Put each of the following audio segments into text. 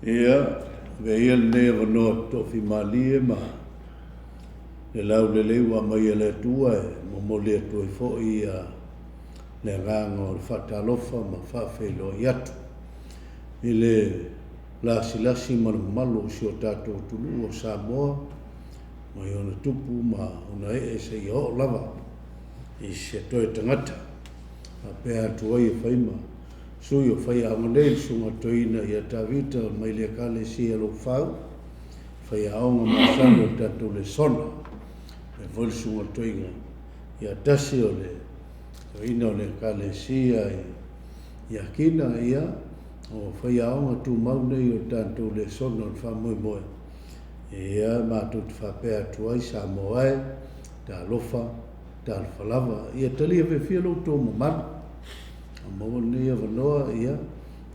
Ia, avea ia lenei avanoa toafimalie ma le laulelei ua aumai e le Atua e momoli atu ai foi ia le agaga o le faatalofa ma faafeiloai atu i le lasilasi ma le mamalu o si o tatou atunuu o Samoa mai ona tupu ma ona ee seia oo lava i se toe tagata. Faapea atu ai e fai ma sui o faiaoga nei le Susuga Toeaina ia Tavita mai le Ekalesia Loufau, faiaoga masani o le tatou lesona. Faapea foi le Susuga Toeaina ia Tasi o le Toeaina o le Ekalesia i Akina, ia, o faiaoga tumau nei o le tatou lesona o le faamoemoe. Ia, matou te faapea atu ai, Samoa e, talofa, talofa lava. Ia talia fiafia lo outou mamalu. A maua lenei avanoa, ia,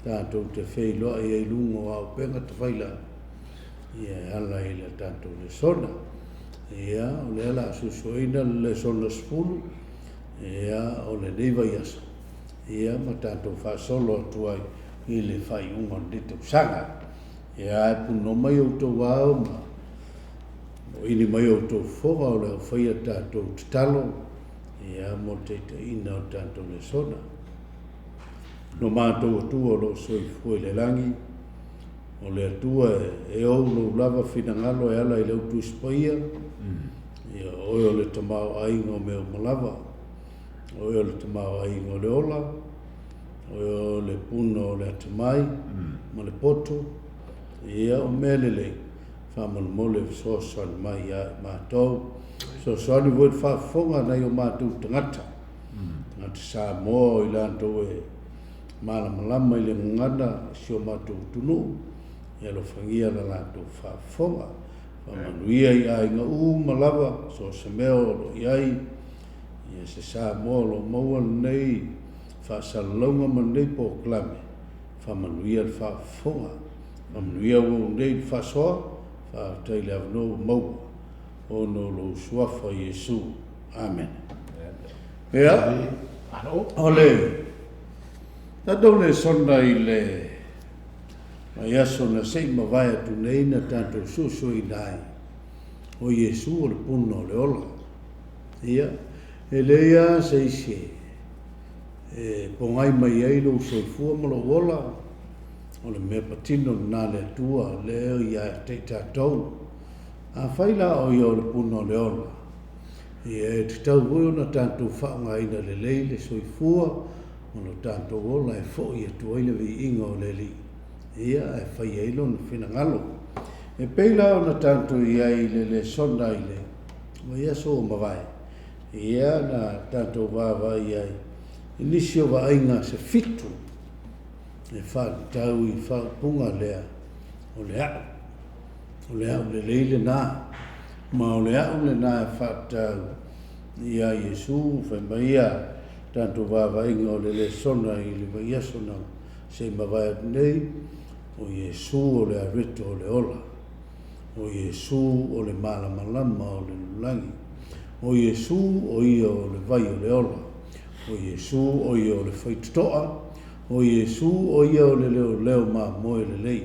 tatou te feiloai ai i luga o auupega tafailagi, ia e ala i le tatou lesona. Ia, o lea o le a suesueina le lesona 10, ia, o lenei vaiaso, ia, ma tatou faasolo atu ai i le faaiuga o lenei tausaga. Ia, ae punono mai outou ao ma moili mai outou fofoga o le aufaia tatou tatalo, ia, mo le taitaiina o le tatou lesona. Lo matou Atua o lo o soifua i le lagi, o le Atua e ou lou lava finagalo e ala i le au Tusi Paia, ia, o oe o le tamaoaiga o mea uma lava, o oe o le tamaoaiga o le ola, o oe o le puna o le atamai ma le poto, ia, o mea lelei, faamolemole fesoasoani mai ia i matou. Fesoasoani foi i le faafofoga a nai o matou tagata, tagata Samoa o i latou e malamalama i le gagana i si o matou atunuu, ia alofagia la latou faafofoga. Faamanuia i aiga uma lava, so o se mea o lo o i ai, ia se Samoa o lo o maua lenei faasalalauga ma lenei polokalame, faamanuia le faafofoga, faamanuia ua ou nei i le faasoa, faafetai i le avanoa ua maua, ona o lou Suafa Iesu. Amene. Ia, o le tatou lesona i le vaiaso na se i mavae atu nei na tatou suesueina ai, o Iesu o le puna o le ola. Ia, e leai lava se isi e pogai mai ai lou soifua ma lou ola, o le mea patino lena a le Atua lea ia te i tatou. Afai la o ia o le puna o le ola, ia e tatau foi ona tatou faaaogaina lelei le soifua ma lo tatou ola e foi atu ai le viiga o le Alii, ia ae fai ai lona finagalo. E pei la ona tatou i ai i le lesona i le vaiaso ua mavae, ia na tatou vaavaai ai i nisi o vaaiga se fitu e faatatau i faaupuga lea o le a'u. O le a'u lelei lena, ma o le a'u lena e faatatau iā Iesu, fai mai ia tatou vaavaaiga o le lesona i le vaiaso na se i mavae atu nei, o Iesu o le areto o le ola, o Iesu o le malamalama o le lalolagi, o Iesu o ia o le vai o le ola, o Iesu o ia o le faitotoa, o Iesu o ia o le leoleo mamoe lelei.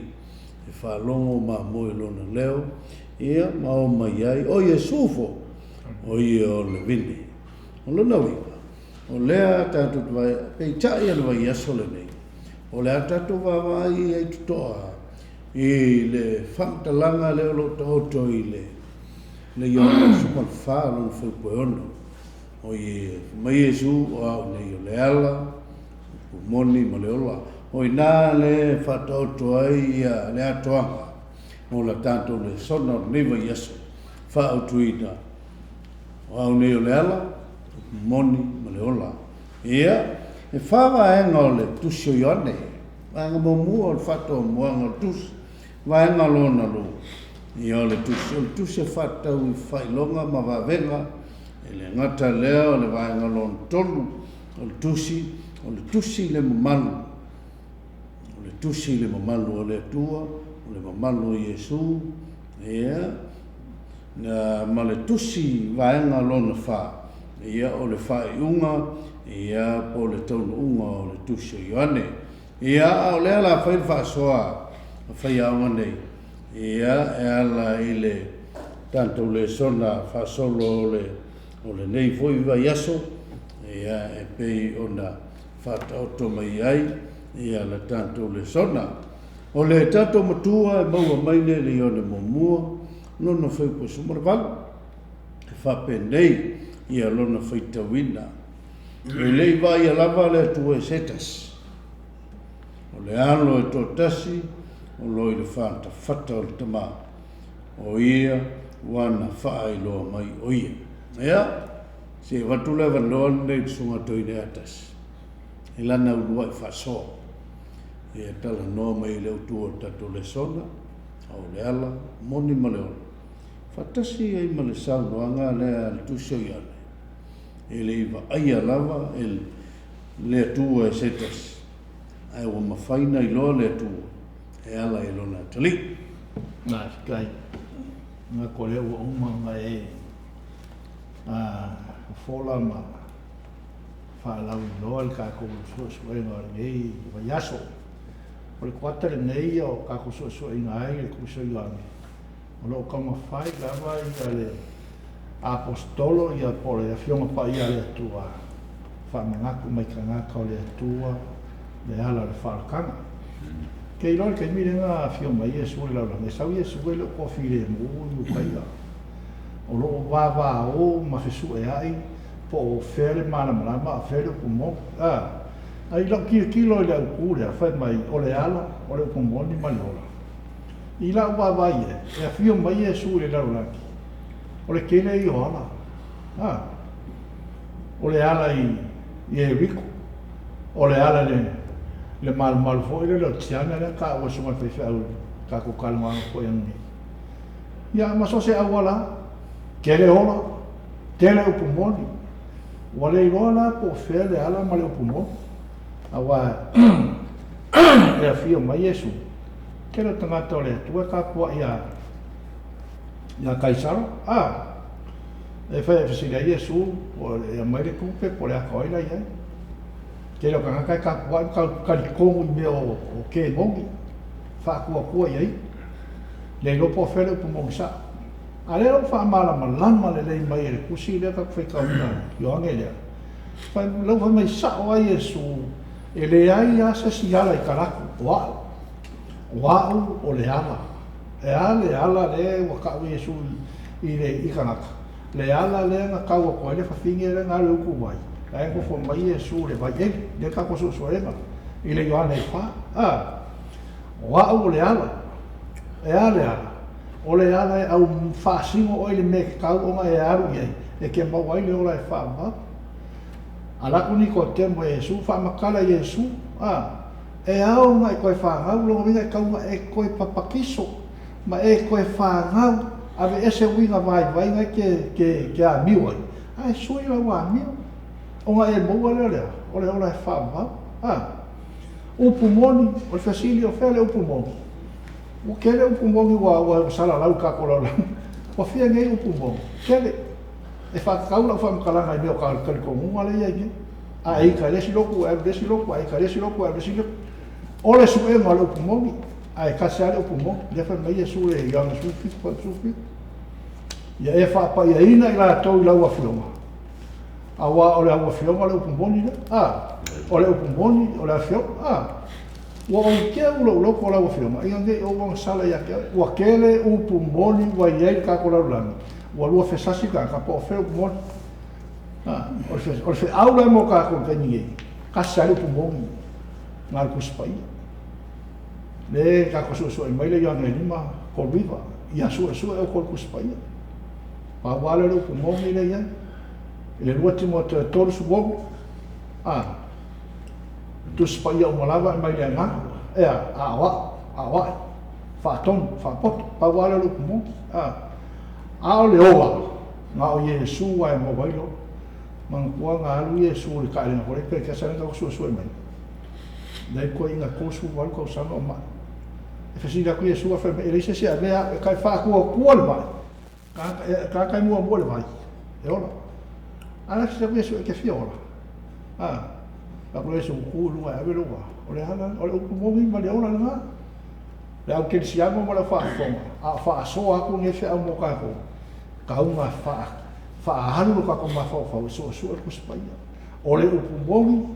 E faalogo mamoe lona leo, ia, ma o mai ai, o Iesu fo, o ia o le vine. O lona uiga, o lea tatou te vaai, peitai o le vaiaso lenei, o le a tatou vaavaai i ai totoa i le faamatalaga lea o lo o taoto i le le Ioane 14 lona fuaiupu e 6. O ie, fai mai Iesu, o au nei o le ala, upu moni ma le ola. O i ina le faataoto ai ia le atoaga o la tatou lesona o lenei vaiaso, faautuina, o au nei o le ala, upu moni ma le ola. Ia, E fa vaega o le Tusi o Ioane. Vaega muamua o le faatoamuaga o le Tusi. Vaega lona lua, ia o le Tusi, o le Tusi e faatatau i faailoga ma vavega. E le gata lea o le vaega lona tolu o le Tusi, o le Tusi i le mamalu, o le Tusi i le mamalu o le Atua, o le mamalu o Iesu, ia, ma le Tusi vaega lona fa, ia, o le faaiuga, ia, po o le taunuuga o le Tusi o Ioane. Ia, a o lea o le a fai le faasoa a faiaoga nei, ia, e ala i le tatou lesona faasolo o le, o lenei foi vaiaso, ia, e pei ona faataoto mai ai, ia, le tatou lesona. O le tatou matua e maua mai nei i le Ioane muamua, lona fuaiupu 18, e faapenei, ia, lona faitauina. E le i vaaia lava le Atua e se tasi. O le Alo e toatasi o lo o i le fatafata o le Tama, o ia ua na faailoa mai o ia. Ia, se i avatu le avanoa lenei i le Susuga Toeaina ia tasi, i lana uluai faasoa. Ia talanoa mai i le autu o le tatou lesona, a o le ala moni ma le ola, faatasi ai ma le saunoaga lea a le Tusi o Ioane. E le i vaaia lava e le Atua e se tasi, ae ua mafai na iloa le Atua e ala i Lona atalii. Faafetai. Manatu o lea ua uma ona e fofola ma faalauiloa le tatou suesuega o lenei vaiaso. O le kuata lenei o tatou suesueina ai le Tusi o Ioane, O lo o taumafai lava le Aposetolo po o le Afioga Paia a le Atua e faamanatu mai tagata o le Atua le ala o le faaolataga. Ou te iloa i le taimi lea na afio mai ai Iesu i le lalolagi, e sau Iesu e le o toafilemu Iutaia. O lo o vavao ma fesueai po o fea le malamalama a o fea le upu moni. A i lau tilotilo i le autu lea, fai mai, o le ala, o le upu moni ma le ola. I lau vaavaai i ai, e afio mai Iesu i le lalolagi, o le tele ia o ala. A, o le ala i Ieriko, o le ala i le malumalu foi lele o Tiana lea na taua e le Susuga i le Faifeau i le tatou talanoaga foi ananei. Ia, ma so o se auala lava, tele ola, tele upu moni. Ua le iloa la po o fea le ala ma le upu moni, aua e afio mai Iesu, Tele o tagata o le Atua e tapuai ia ia Kaisara, a e fai e fesili ai Iesu po e aumai le tupe po o le ata o ai la i ai. Tele o tagata e tapuai ma talitonu i mea o kemoni, faatuatua i ai. Le iloa po o fea le upu moni sao. A lea ua faamalamalama lelei mai e le tusi lea tatou faitauina Ioane lea, fai, lau fai mai sao ai Iesu, e leai lava se isi ala i talaatu o a'u. O a'u o le ala. E a le ala lea ua ta'u e Iesu i le i tagata? Le ala lea na tau atu ai le fafine lea na alu e utu vai, la e nofo mai Iesu i le vai eli, lea tatou suesuega i le Ioane 4. A, o a'u o le ala. E a le ala? O le ala e au faasino oe i le mea e tatau ona e alu i ai, e te maua ai le ola e faavavau. Ala atu Nikodemo e Iesu, faamatala i Iesu, a, E ao ona e toe fanau, lona uiga e tau ona e toe papatiso ma e toe fanau, aveese uiga vaivai na e te amio ai, ae sui lau amio, ona e maua lea o le a? O le ola e faavavau. A. Upu moni, o le fesili, o fea le upu moni? Ua tele upu moni ua ua salalau i le tatou lalolagi. Ua fia nei upu moni? Tele. E faatatau lau faamatalaga i mea o talitonuga lea e i ai nei. A e ita i le isi lotu, e alu i le isi lotu, a e ita i le isi lotu, e alu i le isi lotu. O le suega o le upu moni, ae tasi lava le upu moni. Lea fai mai Iesu i Ioane 17, 17, Ia e faapaiaina i latou i lau Afioga, aua o lau Afioga o le upu moni lea. A, o le upu moni o le Afioga. A, ua ou teu lou loto lau Afioga, ina ne i ou agasala ia te oe. Ua tele upu moni ua i ai i le tatou lalolagi, ua lua fesasi le tagata po o fea upu moni. A, o le, o le feau la mo tatou i le taimi nei, tasi lava le upu moni, na o le Tusi Paia. Le tatou suesue mai le Ioane 5, 3, 9, ia suesue outou i le Tusi Paia. Pau lava lea o le upu moni lea i ai. I le 2 Timoteo 3, 16, a, Tusi Paia uma lava e aumai i le Agaga, e a? Aoao, aoai, faatonu, faapoto, pau lava lea o le upu moni, a. A o le ola, na o Iesu lava e maua ai le ola. Manatua na alu Iesu i le taelega foi lea i Petesa lea na tatou suesue mai, lea i toeaiina 38 tausaga o mai. E fesili atu Iesu ae fai mai, e leai se isi e avea au, e tai faatuatua le mai, tagata e muamua i le vai, e ola. A la fesili atu Iesu, e te fia ola? A, fai atu Iesu, tu i luga e ave lou vaa. O le ala, o le upu moni ma le ola lena. Le au kerisiano ma le au faafofoga, a o faasoa atu lenei feau mo tatou, tau ina faaalu lo tatou mafaufau e suesue le Tusi Paia. O le upu moni,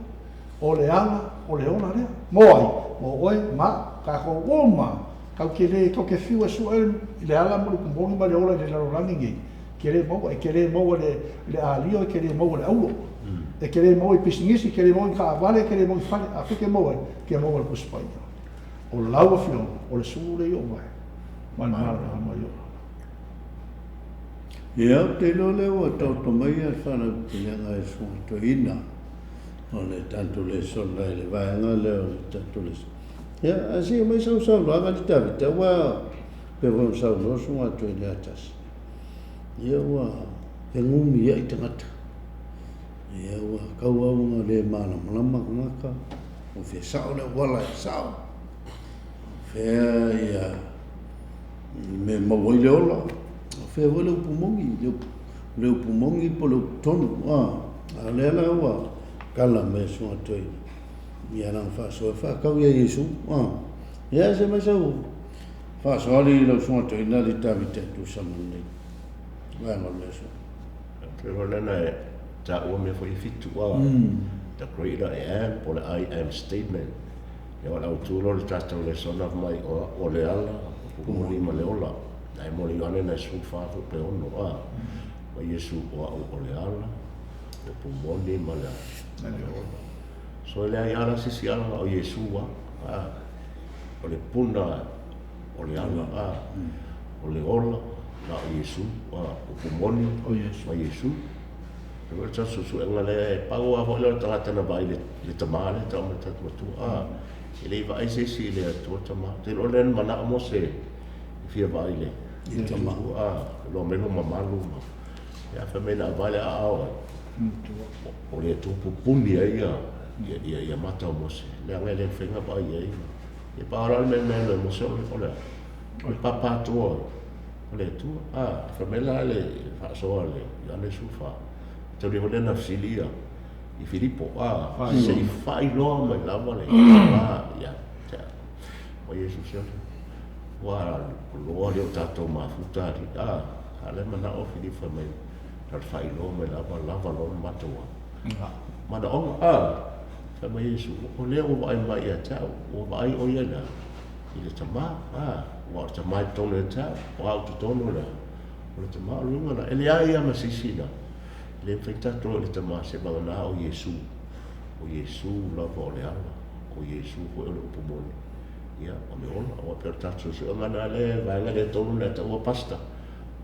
o le ala, o le ola lea. Mo ai? Mo oe ma au, tatou uma, tatou te le, tatou te fiu e sue le ala ma le upu moni ma le ola i le lalolagi nei, e te le maua, e te le maua i le alio, e te le maua i le aulo, e te le maua i pisinisi, e te le maua i taavale, e te le maua i fale, a fea e te maua ai? E te maua i le Tusi Paia. O lau Afioga, o le sulu lea i ou vae, ma le malamalama i ou ala. Ia, ou te iloa lea ua taoto mai le faalauteleaga e Susuga Toeaina o le tatou lesona i le vaega lea o le tatou lesona. Ia, ae se i aumai sau saunoaga le Tavita, aua pei foi ona saunoa Susuga Toeaina ia Tasi, ia ua fenumiai tagata. Ia ua tau lava ina le malamalama tagata, o fea sao le auala e sao, o fea ia le mea e maua ai le ola, o fea foi le upu moni, le upu moni po o le upu tonu. A o lea la ua tala mai e Susuga Toeaina ia lana faasoa e faatatau ia Iesu. Ia se mai sau faasoa i lau Susuga Toeaina alii Tavita e tusa ma lenei vaega o le aso. Pei o lea na e taua mea foi e fitu a, the great I am po o le I am statement. Ia o le autu loa o le tatou lesona fai mai o le ala, o pumuli ma le ola. Ae mo le Ioane na e 14 foi pe 6 a, ma Iesu o au o le ala, o pumoli ma le ola. So e leai lava la se isi ala na o Iesu lava, a, o le puna o le ala, a, o le ola na o Iesu, a, upu moni ma Iesu. E pei o le tatou suesuega lea, e pau lava foi lea o le tagata na vaai i le Tama lea e tau mai le tatou Matua, a, e le i vaai se isi i le Atua Tama. Ou te iloa o lea na manao Mose e fia vaai i le Atua, a, iloa mai lona mamalu ma, ia, fai mai na vaai le aao ai, o le Atua pupuni ai ia mata o Mose, leaga e le mafai ona vaai i ai. Ia pau la le mea na alu ai Mose o le a? O le pāpātoa o le Atua. A, fai mai la le faasoa a le Ioane 14, talu ai foi lea na fesili ia i Filipo, a, se i faailoa mai lava le Tama ia te au. O Iesu sioli, ua loa le o tatou mafuta alii. A, a o lea manao Filipo fai mai, na o le faailoa mai lava, lava loa le matou manaoga. A, fai mai Iesu, o lea ua vaai mai ia te au, ua vaai ʻoe ia i le a? I le Tama, a, aua o le Tama i totonu ia te au, o au i totonu o le a? O le Tama. O le uiga lena, e leai lava ma se isi na, e le mafai ona tatou o i le Tama seivagana o Iesu. O Iesu lava o le ala, o Iesu foi o le upu moni, ia, o le ola. Aua e pei o le tatou suesuega lena lea, vaega lea e tolu na e taua Pastor,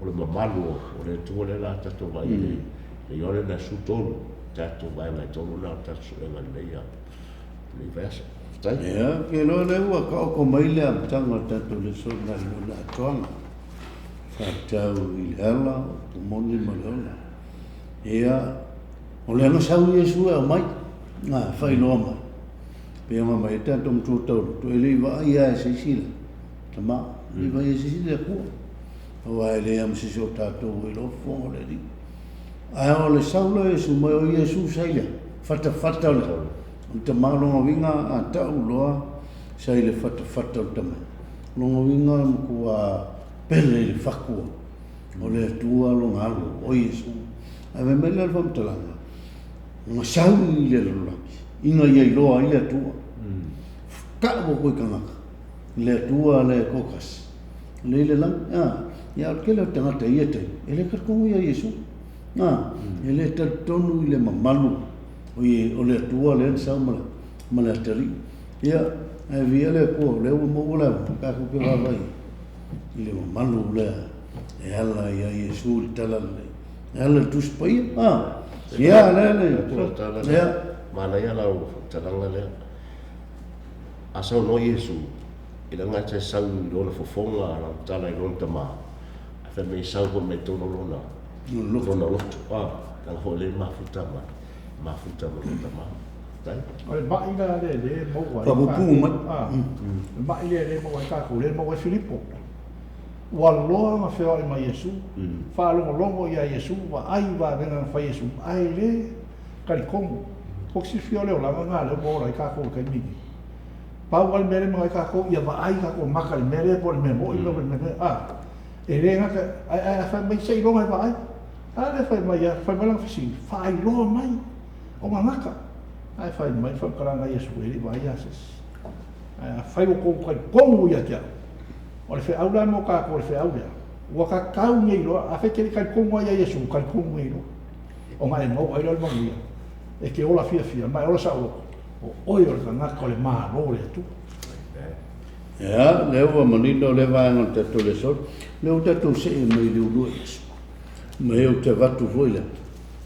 o le mamalu o le Atua lea o le a tatou vaai i le Ioane na 13, tatou vaega e tolu na o le tatou suega i lenei vaiaso. Faafetai. Ia, ou te iloa o lea ua taoto mai le amataga o le tatou lesona i lona atoaga, faatatau i le ala, upu moni ma le ola. Ia, o lea na sau Iesu e aumai, na faailoa mai, pei ona aumai ai le tatou matua tauloto, e le i vaai lava e se isi le Tama, e le i vaai e se isi le Atua, aua e leai lava ma se isi o tatou e iloa fofoga o le Alii. Ae o le sau lea o Iesu mai, o Iesu sa i le fatafata o le Tama, o lona uiga a tau loa sa i le fatafata o le Tama, o lona uiga e matua pele i le fatu o le Atua lona alo, o Iesu. Ae fai mai lea o le faamatalaga, na sau i le lalolagi ina ia iloa ai le Atua. Tau atu i tagata, le Atua le toatasi, lea i le lagi. A, ia o le tele o tagata i ia taimi, e le talitonu ia Iesu. A, e le talitonu i le mamalu o le Atua lea na sau ma le atalii. Ia, ae viia le Atua o lea ua maua le avanoa tatou te vaavaai i le mamalu lea e ala ia Iesu i le talalelei, e ala i le Tusi Paia. A, ia, lea le... Ia. Manaia lau faamatalaga lea. A saunoa Iesu, i le gata e sau i lona fofoga lana tala i lona tama, ae fai mai e sau foi mai totonu o lona lona loto. A, leaga foi o lea e mafuta ma mafuta ma lona tama. Faafetai. O le ma'i la lea lea e maua ai Faapupuu mai. A, le ma'i lea lea e maua ai tatou, lea e maua ai Filipo. Ua loa ona feoai ma Iesu, faalogologo ia Iesu, vaai i vavega na fai e Iesu, ae le talitonu. Tou te silafia o le olaga lena lea ua ola ai tatou i le taimi lenei. Pau lava le mea lea e manao ai tatou, ia vaai tatou maka i le mea lea po o le mea moni po o le mea le, a. E le gata, ae a fai mai seiloga e vaai. A lea fai mai a, fai mai lana fesili, faailoa mai ona gata. Ae fai mai le faamatalaga a Iesu, e le i vaaia lava se isi. Ae afai ua outou talitonu ia te au, o le feau la mo tatou o le feau lea, ua tatau nei loa, afai e te le i talitonu lava ia Iesu, talitonu nei loa, ona e maua ai lea o le manuia, e te ola fiafia ma e ola saoloto, o oe o le tagata o le Malo o le Atua. Ia, lea ua manino lea vaega o le tatou lesona. Lea ua tatou see mai i le uluai aso. Ma e ou te avatu foi le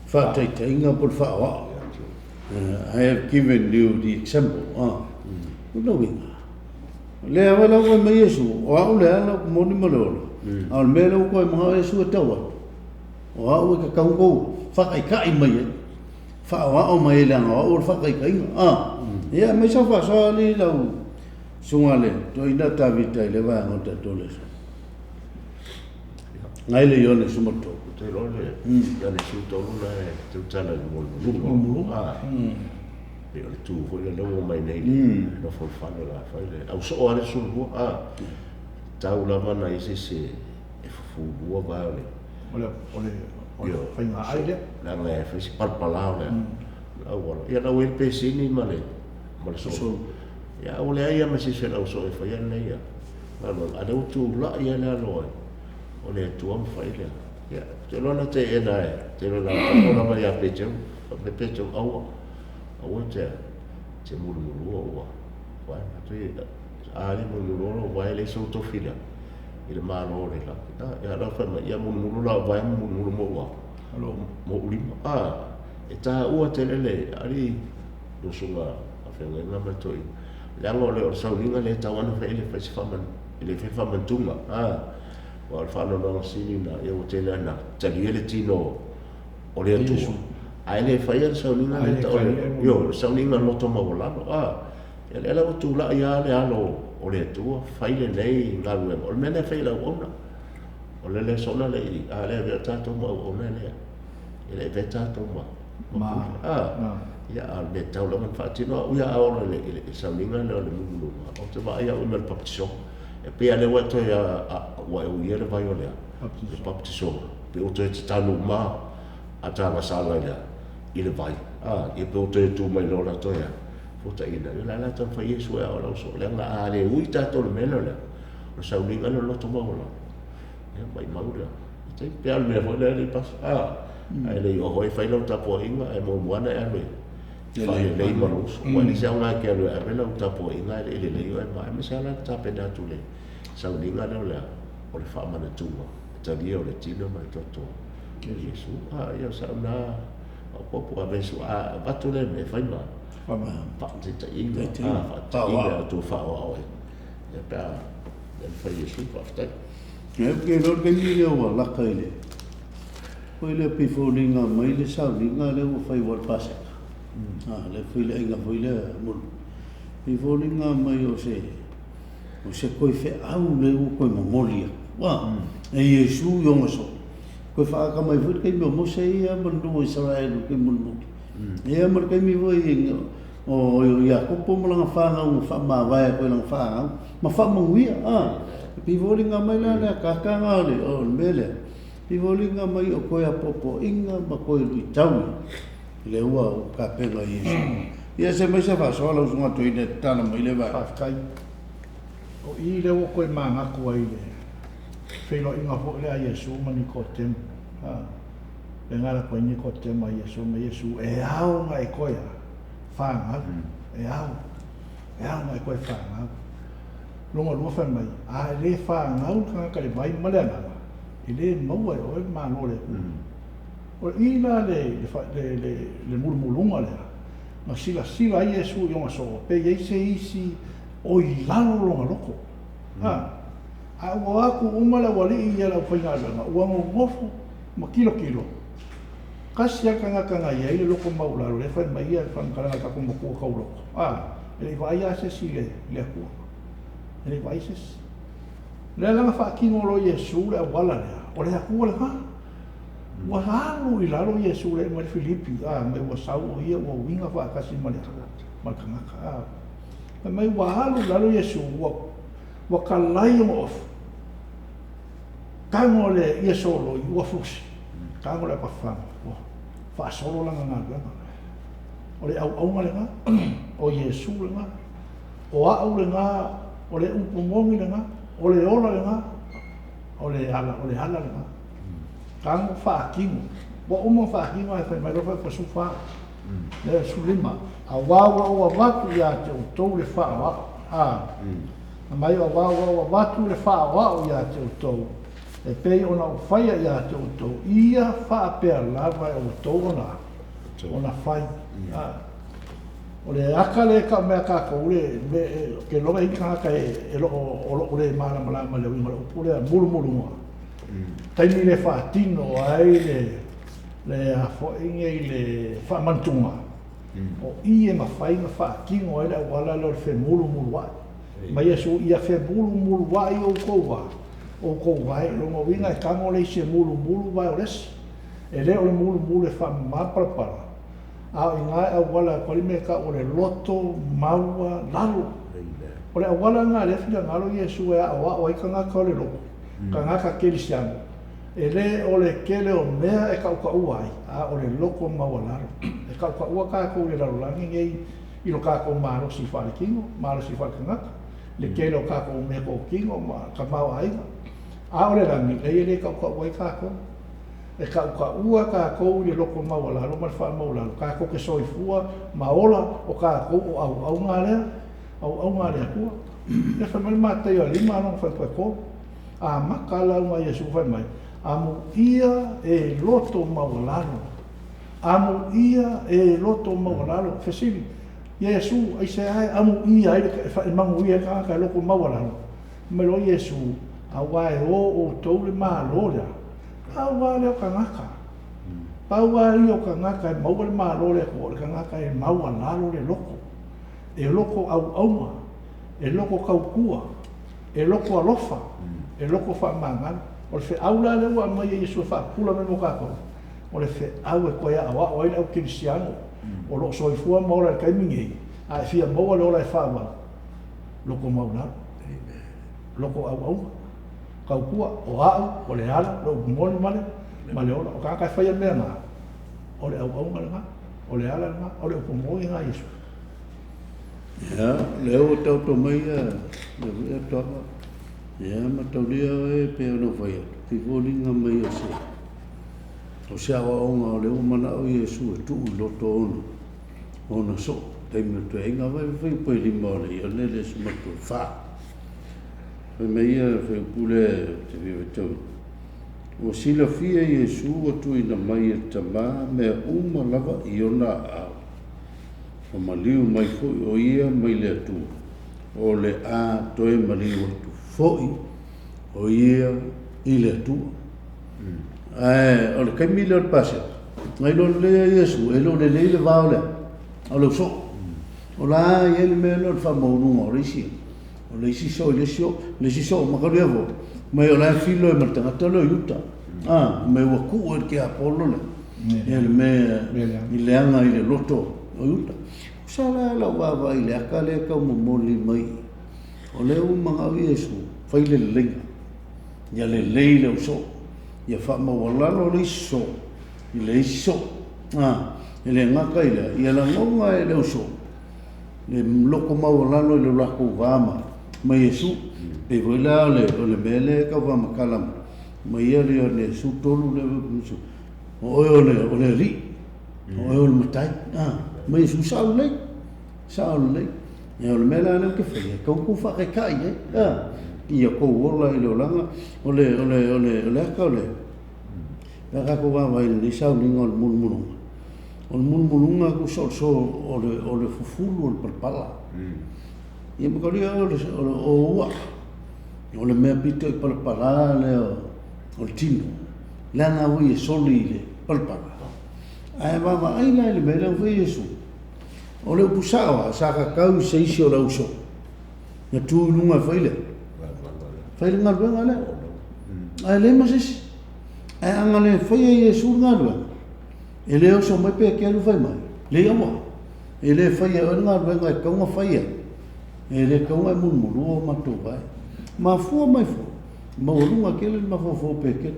faataitaiga po o le faaoao. I have given you the example. Ah. O lona uiga, o lea lava la ua fai mai Iesu, o au le ala, o moni ma le ola. A o le mea lea ua toe manao Iesu e tau atu, o au e tatau ona outou faataitai mai ai, faaoao mai ai leaga o au o le faataitaiga. Ah. Ia, aumai sau faasoa alii lau susuga le toeaina Tavita i lea vaega o le tatou lesona. Ngai le Ioane 13. Ou te iloa le Ioane 13 la e tautala i le mulumuluga. Ah. Pei o le tu foi lea ua omai nei i le nofo i le fale o le a fai le au soo lava le 12. Ah. Tau lava na i ai se isi e fufulua vae o le O le faiga ai lea. Leaga e fai si palapala o le auala. Ia la ua i ai le pesini ma le soo. Ia ua leai lava ma se isi o le au soo e faia lenei ia galuega. A o lea ua tulai lava le alo o le Atua ma fai lea. Ia, ou te iloa na teena e, ou te iloa na tago lava ia Peteru, fai mai Peteru, aua, aua e te mulumulua ua vae. A le mulumulua lou vae, e leai sou tofi i le Malo o le lagi. Ia, a o la e fai mai, ia mulumulu lau vae ma mulumulu mou mou lima. E taua tele le alii usuga a feagaiga ma le toeaina. Leaga o le sauniga lea e tatau lava ona fai e le fai se e le fai faamantuga. Aua o le faanoanoaga sili lena, ia ua tele lava ina talia le tino o le Atua, ae le faia le sauniga lea e tau o le, ioe, le sauniga loto maualalo. Ia lea la ua tulai lava le alo o le Atua fai lenei galuega. O le mea lea e fai e le auauna. O le lesona lea i i, a le avea tatou ma auauna e le, e le avea tatou ma pule. Ia, a o le mea e tatau lava ona faatino au ia a oo i le sauniga lea o le mulumuluga, ou te vaai au i mea o le baptisoga. E pei lava lea ua e toe, ua e uia le vai o le baptisoga, pei ua toe tatanu uma a tagasala i le vai. Ia pei ua toe tu mai loa la toe fuataina. Ia o le a la taumafai Iesu e ao lau soo, leaga a le ui tatou i le mea lea o le o le sauniga lea o le loto maualalo, ia maimau lea. E tai pei lava o le mea foi lea alii pasa, a e le i oo foi e fai lau tapuaiga, ae muamua lava ona e alu e faalelei ma lou uso. Aua e leai se aoga e te alu e ave lau tapuaiga ae le i lelei oe ma aemaise lava la le tapena atu i le sauniga lea o le o le faamanatuga e talia o le tino ma le toto o Iesu. Ia o sau na maopoopo ave a avatu lea mea e fai ma faataitaiga, faataitaiga atu faaoao ai. Ia pe a fai Iesu, faafetai. Ia, ou te iloa le taimi lea ua laka i le foi lea pei foliga mai le sauniga lea ua fai ua le Paseka. A, lea foi le aiga foi lea mulimuli. Pei foliga mai o se o se toe feau lea ua toe momoli atu. A, e Iesu i ona soo. Toe faaata mai foi le taimi o Mose ia ma le nuu o Isaraelu i le taimi mulimuli. Ia ma le taimi foi o Iakopo ma lana fanau na faamavae atu ai lana fanau ma faamanuia. A, e pei foliga mai la le akaaka lena o le mea lea, e pei foliga mai o toe apoapoaiga ma toe luitau lea ua tapena e Iesu. Ia se mai se faasoa lau usuga toeaina e tatala mai le vaega. Faafetai. O i lea ua toe manatu ai i le feiloaiga foi lea a Iesu ma Nikodemo. A, le gala atu ai Nikodemo a Iesu ma Iesu, e ao ona e toe a, fanau, e ao, e ao ona e toe fanau. Lona lua fai mai, a e le fanau le tagata i le vai ma le agaga, e le maua e oe le Malo o le Atua. O i la le mulumuluga lea, na silasila ai Iesu i ona soo, pe i ai se isi O i lalo lona loto. A, a ua o atu uma le aualii ia le aufaigaluega, ua nonofo ma tilotilo, tasi lava le tagata na i ai le loto maualalo, lea e fai mai ia le faamatalaga a le tatou Matua tauloto, a, e le i vaaia lava se isi i le, i le Atua. E le i vaaia se isi. O lea la na faatino loa e Iesu le auala lea, o le Atua lena. Ua alu i lalo Iesu lea e aumai le Filipi, a, mai ua sau o ia ua uiga faatasi ma le, ma le tagata, a. Fai mai ua alu i lalo Iesu, ua, ua talai ona ofu, tago le ie soloi ua fusi, tago le apafaga, ua faasolo lana galuega. O le auauna lena, o Iesu lena, o a'u lena, o le upu moni lena, o le ola lena, o le ala, o le ala lena. Tago faatino. Ua uma ona faatino ae fai mai loa fuaiupu 14. Le 15, Auā ua ou avatu iā te outou le faaoao, a, mai auā ua ou avatu le faaoao iā te outou, e pei ona ou faia iā te outou, ia faapea lava e outou ona, ona fai. A, o le aka lea e tau mai a tatou le me, ou te iloa e i ai tagata e, e loo, o loo le malamalama i le uiga o le upu lea mulumuluga. Taimi lea e faatino ai le le a foi nei le faamantuga, o i e mafai ona faatino ai le auala lea o le femulumuluai. Ma Iesu, ia femulumuluai outou va, outou vae. O lona uiga e tago le isi e mulumulu vae o le isi. E le o le mulumulu e faamama palapala, a o i ina e auala atu ai le mea e tau o le loto maualalo. O le auala lena lea e finagalo Iesu e aoao ai tagata o le lotu, tagata kerisiano, E le o le tele o mea e tautaua ai, a o le loto maualalo. E tautaua tatou i le lalolagi nei i lo tatou malosi faaletino, malosi faaletagata, le tele o tatou meatotino ma tamaoaiga. A o le lagi, leai e le tautaua ai tatou. E tautaua tatou i le loto maualalo ma le faamaualalo, tatou te soifua ma ola o tatou o auauna lea, auauna a le Atua. Lea fai mai le Mataio 5 lona fuaiupu 3. Amata lauga a Iesu fai mai, Amuia e loto maualalo. Amuia e loto maualalo. Fesili, Iesu, aisea e amuia ai le, e manuia ai le tagata e loto maualalo? Fai mai loa Iesu, Auā e o outou le Malo lea. Pau lava lea o tagata. Pau lava ia o tagata e maua le Malo o le Atua, o le tagata e maualalo le loto, e loto auauna, e loto tautua. E loto alofa, e loto faamagalo. O le feau la lea ua aumai e Iesu e faapupula mai mo tatou, o le feau e toe aoao ai le au kerisiano o lo o soifua ma ola i le taimi nei, a e fia maua le ola e faavau, loto maualalo, loto auauna, tautua, o a'u, o le ala, o le upu moni ma le, ma le ola. O tagata e faia mea na, o le auauna lena, o le ala lena, o le upu moni lena a Iesu. Ia, lea ua taoto mai ia le foi atoaga. Ia, mataulia oe e pei ona ou fai atu, pei foliga mai o se, o se aoaoga o lea ua manao Iesu e tuu i loto ona, ona soo, taimi o le toeaiga. Vaai le fuaiupu e lima o le ia lea le sumatua e fa. Fai mai ia le fuaiupu lea ou te fia faitauina. Ua silafia Iesu ua tuuina mai e le Tama mea uma lava i ona aao. Ua maliu mai foi o ia mai le Atua, o le a toe maliu atu foi o ia i le Atua. Ae o le taimi lea o le Paseka, na iloa lelei e Iesu e le o lelei le va o le o le usoo. O la e i ai le mea lea o le faamaualuga o le isi o le isi soo i le isi oo, le isi soo makalia foi, mai o la e filoi ma le tagata lea o Iuta. A, mai ua tuu e le tiapolo le ia le mea i leaga i le loto o Iuta. Sa la lau vaavaai i le aka lea e tau momoli mai, o lea ua manao Iesu, fai le leleiga, ia lelei le usoo, ia faamaualalo le isi soo i le isi soo. A, e le gata i lea, ia lagona e le usoo le loto maualalo i lo latou va ma, ma Iesu. Pei foi la o le, o le mea lea e tau faamatala mai, mai ia le Iesu tolu le Iesu, o oe o le, o le Alii, o oe o le Matai. A, ma Iesu, sao lelei, sao lelei. Ia o le mea la lea ou te faia, e tau tou faataitai ai, a, ia tou ola i le olaga, o le, o le, o le, o le aka o le, pe a tatou vaavaai i lenei sauniga o le mulumuluga, O le mulumuluga tusa o le so o le o le fufulu o le palapala. Ia mataulia o le o ua'a, o le mea pito i palapala lea o le tino, leaga ua ia soli i le palapala. Ae vaavaai la i le mea lea ua fai e Iesu, o le upu sa'o lava, sa kakau i se isi o le ausoo, na tu i luga e fai le, fai le galuega lea. Ae leai ma se isi. Ae a na le faia e Iesu le galuega, e le oso mai Peteru fai mai, Leai aua, e le faia e oe le galuega e tatau ona faia, e le tatau ona e mulumulua o matou vae. Mafua mai foi, maualuga tele le mafaufau o Peteru.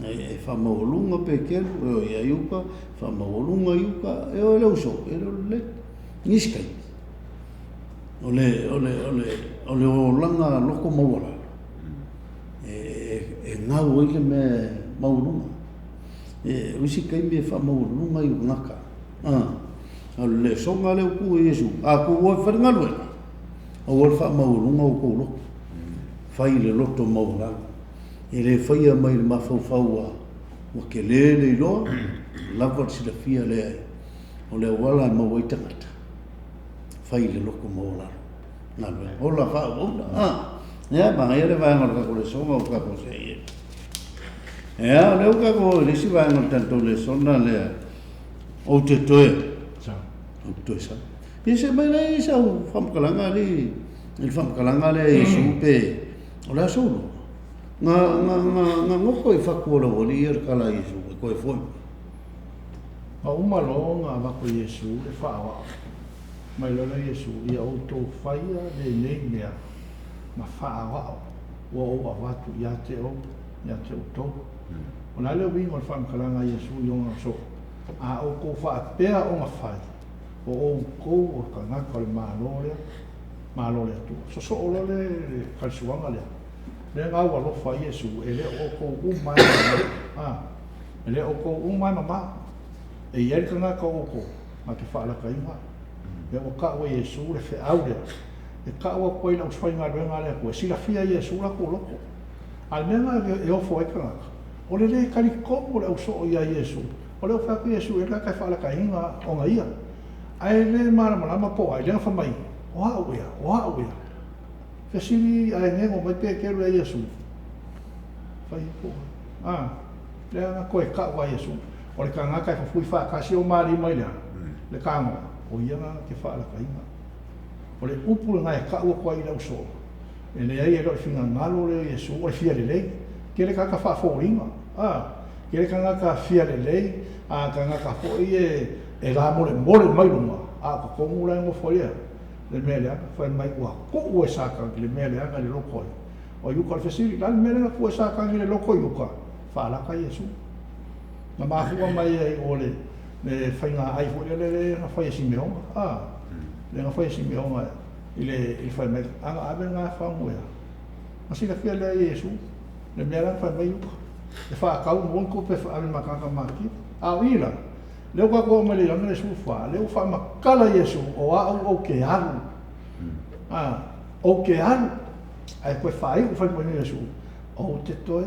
E faamaualuga Peteru, e o ia i uka, faamaualuga i uka, e o i le uso, e le o lelei. Nisi taimi, o le, o le, o le, o le olaga loto maualalo, e gau ai le mea maualuga. E, o isi taimi e faamaualuga i tagata. A o le lesona lea ua tuu e Iesu, a outou o e fai le galuega, aua le faamaualuga o outou loto. Fai le loto maualalo. E le faia mai le mafaufau ua, ua tele le iloa, lava le silafia, leai. O le auala e maua ai tagata, fai le loto maualalo. Galuega. Ola faaauauna. Ah. Ia, manaia le vaega o le tatou lesona ua tatou see i ai. Ia, o lea ua tatou oo i le isi vaega o le tatou lesona lea, ou te toe, ou te toe sau. Ia se mai lea i sau faamatalaga alii, i le faamatalaga lea a Iesu pe, o le a sou iloa? Na, na, na, na goto i fatu o le aualii ia le tala a Iesu e toe foi mai. Na uma loa ona avatu e Iesu le faaoao mai loa lea Iesu, Ia outou faia lenei mea ma faaoao ua ou avatu ia te ou, ia te outou. O le a le uiga o le faamatalaga a Iesu i ona soo? A outou faapea ona fai, o outou o tagata o le Malo lea, Malo o le Atua. Sosoo loa le talisuaga lea, lea na aualofa ai Iesu, e le o outou uma lava e mama. E le o outou uma lava e mama. E i ai le tagata o outou na te faalakaina. Lea ua tau e Iesu le feau lea, e tau atu ai i le aufaigaluega a le Atua, e silafia e Iesu latou loto. A o le mea lena e ofo ai tagata, o le lē talitonu o le ausoo ia Iesu. O lea ua fai atu Iesu e i ai le tagata e faalakaina ona ia, ae le malamalama po o ai, lea na fai mai, O au ea, o au ea. Fesili ae gego mai Peteru ia Iesu, Fai po o ai. A, lea na toe tau a Iesu, o le tagata e fufui faatasi o ma lima i le a? Le tanoa, o ia na te faalakaina. O le upu lena e tau atu ai i le ausoo, e leai e le o le finagalo lea o Iesu o le fia lelei. Tele tagata faafoliga, a, tele tagata fia lelei, a tagata foi e e lamolemole mai luga, a o totonu la e nofo ai le mea leaga, fai mai ua tuu e Satani le mea leaga i le loto ai o Iuta. O le fesili, le a le mea lea na tuu e Satani i le loto o Iuta? Faalaka Iesu. Na mafua mai ai o le le faiga ai foi lea lea na fai e Simeona, a, lea na fai e Simeona i le i le fai mai, a na ave lena fagu ea. Na silafia lea e Iesu le mea la na fai mai Iuta, e faatau maua ni tupe e ave ma tagata matitiva. A o i la, lea ua tatou oo mai le Ioane 14, lea ua faamatala Iesu, o au ou te alu. A, ou te alu, ae toe faaiu fai mai Iesu, ou te toe,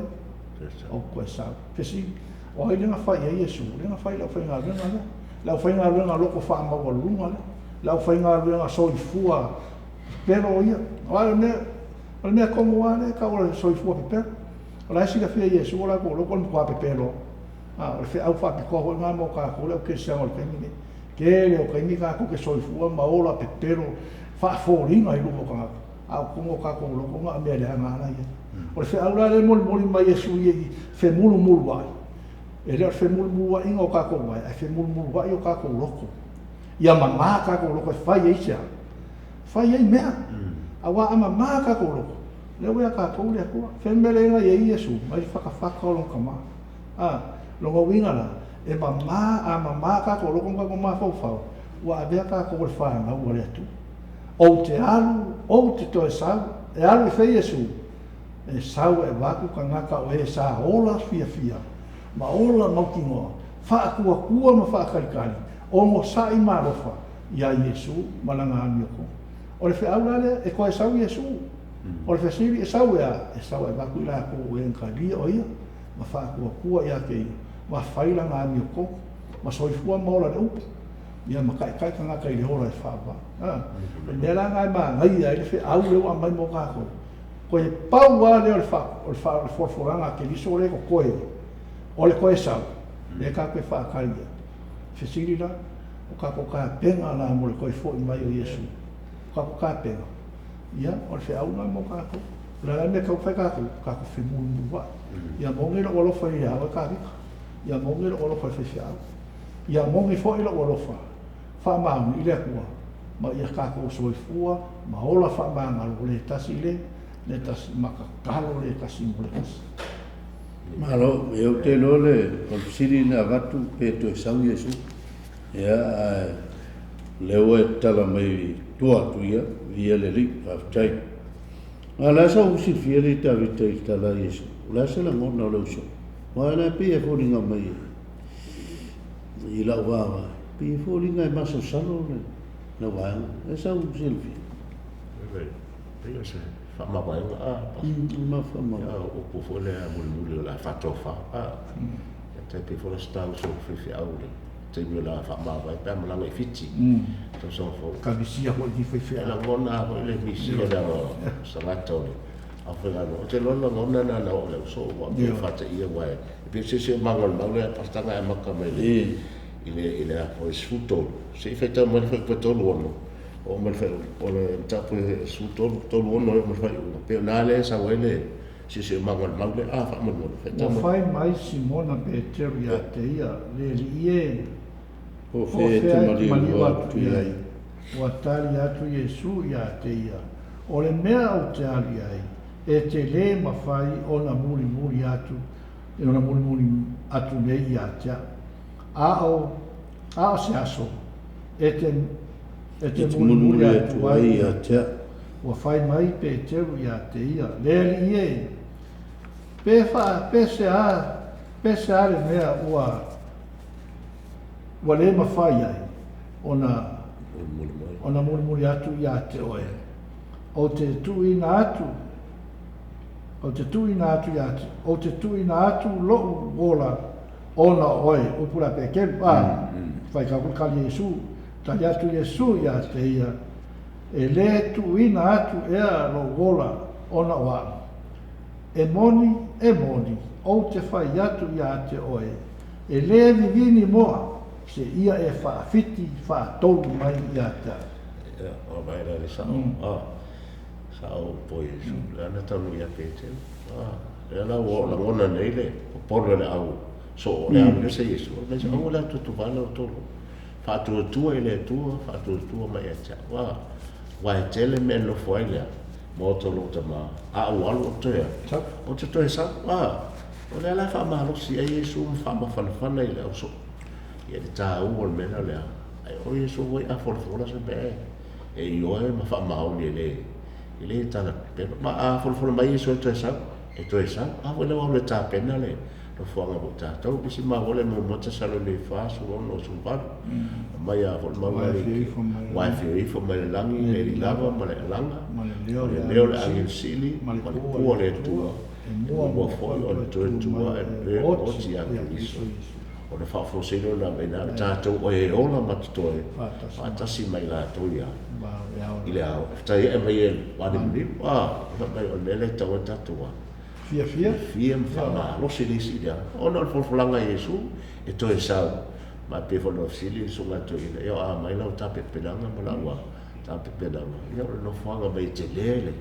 ou te toe sau. Fesili, o ai lea na fai i ai Iesu? Lea na fai i le aufaigaluega lea. Le aufaigaluega loko faamaualuluga lea. Le aufaigaluega soifua pepelo ia. O le mea, o le mea tonu lava lea e tau o le soifua pepelo. O la e silafia e Iesu o latou loko o le matua pepelo. A o le feau faapitoa foi lena mo tatou le au kerisiano i le taimi lenei. Tele o taimi tatou te soifua ma ola pepelo faafoliga i luma o tagata, a o totonu o tatou loko na o mea leaga lava la e i ai. O le feau la lea e molimoli mai e sui i femulumuluai, e le o le femulumuluaiga o tatou vae, ae femulumuluai o tatou loto. Ia mama tatou loto e fai ai se a? Fai ai mea. Aua a mama tatou loto, lea ua ia tatou le Atua. Fea le mea lea na i ai Iesu? Mai le fatafata o lona tama. A, lona uiga la, e mama, a mama tatou loto ma tatou mafaufau, ua avea tatou o le fanau a le Atua. Ou te alu, ou te toe sau, e alu i fea Iesu? E sau e avatu tagata o e sa ola fiafia ma ola mautinoa, faatuatua ma faatalitali, onosai ma alofa iā Iesu ma lana amiotonu. O le feau la lea, e toe sau Iesu. O le fesili, e sau e a? E sau e avatu i latou o e na talia o ia, ma faatuatua ia te ia, ma fai lana amiotonu, ma soifua ma ola i le upu. Ia ma taitai tagata i le ola e faavavau. O le mea la lena e manaia ai le feau lea ua aumai mo tatou, toe pau lava lea o le o le folafolaga a Keriso lea e totoe, o le toe sau, lea tatou te faatali ai. Fesili la, o tatou tapena la mo le toe foi mai o Iesu? O tatou tapena? Ia, o le feau lena mo tatou. O le a la le mea e tatau ona fai tatou? Tatou femulimuliuai. Ia moni lou alofa ia oe Tavita. Ia moni lou alofa i le faifeau. Ia moni foi lou alofa faamaoni i le Atua, ma ia tatou soifua ma ola faamagalo le tasi i le tasi, ma tatalo le tasi mo le tasi. Malo, ia ou te iloa le, o le fesili na avatu pe toe sau Iesu. Ia, ae o lea ua e tatala mai i tua atu ia, viia le Alii, faafetai. A o le a sau silafia alii Tavita i le tala a Iesu? O le a se lagona o le uso? Aua o lea pei e foliga mai i lau vaavaai, pei e foliga e masalosalo le vaega. E sau silafia? Pei o se faamavaega a. Faamavaega. O upu foi lea mulimuli o le a faatofa a. E tai pei foi o se tau uso faifeau i le taimi o le a faamavae pe a malaga i Fiti. Tausaga fou. Kamisia foi ni faifeau. E lagona foi le misia leaga o se tagata o le aufaigaluega. Ou te iloa le lagona lena na oo i le uso ua pei e fataia aua e pei o se isi o maga o le mau lea Pasetaga e amata mai i le i le a foi 13 se i faitau mai le fuaiupu e 36 oo mai le fuaiupu o le mataupu e 13 36 e oo mai le faaiuga pei o lena lea e sau ai le siosiomaga o le mau lea a faamolemole faitau Ua mai. fai mai Simona Peteru ia te ia, Le Alii e, Po o po o fea e te fea e te maliu maliu atu atu i i ai. ai? Ua tali atu Iesu ia te ia, O le mea ou te alu i ai, e te lē mafai ona mulimuli atu, ona mulimuli atu nei ia te a'u. A o, a o se aso e te, e te E te mulimuli mulimuli atu atu ai ai ia ia te te a'u. a'u. Ua fai mai Peteru ia te ia, Le Alii e, pe faa, pe se a, pe se a le mea ua, ua lē mafai ai ona, Mulimuli mai. ona mulimuli atu ia te oe. Ou te tuuina atu, ou te tuuina atu ia te, ou te tuuina atu lo'u ola ona o oe. Upu la Peteru, a, faitau foi le tali a Iesu, tali atu Iesu ia te ia, E lē tuuina atu ea lou ola ona o a'u. E moni, e moni, ou te fai atu ia te oe, e lē vivini moa, seia e faafiti faatolu mai ia te a'u. Ia, o vai la le sao, a, sao upu o Iesu, lea na taunuu ia Peteru. A, lea la ua lagona nei le popole o le au soo o le alu ese Iesu, o le mea aua le atuatuvala outou loto. Faatuatua i le Atua, faatuatua mai ia te a'u. A, aua e tele mea e nofo ai lea maota o lou Tama, a ou alu ou toe Sau. ou te toe sau. A, o lea la e faamalosi ai Iesu ma faamafanafana i le au soo. Ia le taua o le mea lea o le a. Ai o Iesu foi a folafola se mea e ioe ma faamaoni e le e le tala pepelo. Ma a folafola mai Iesu e toe sau, e toe sau. A foi la ua alu e tapena le nofoaga mo tatou. Isi maua le muamua Tesalone 4, 16, 18. Mai a foi le mau Aua e le afio ifo mai le Aua e lagi. afio ifo mai le lagi, Le le alii alii lava, lava ma le alaga, ma le leo ma o le le leo o le agelu agelu sili, sili, ma le ma le pua pua o o le le Atua, Atua, e e mua muamua mua foi foi ona toe toe tu mai tua e e le oti oti ia ia Keriso. Keriso Iesu. Ona faafuasei lea ona aumai na tatou o e ola ma totoe, Faatasi mai. faatasi mai latou ia Ma le ao i le le ao. E fatai ae mai e valimulimu, a, fai mai o le mea lea e tatau ai ona tatou a. Fiafia? Fiafia ma faamalosi le isi i le ao. Ona o le folafolaga a Iesu e toe sau, ma e pei foi ona fesili le susuga ia toeaina, ia o a mai lau tapenapenaga ma lau a tapenapenaga. Ia o le nofoaga mai e tele le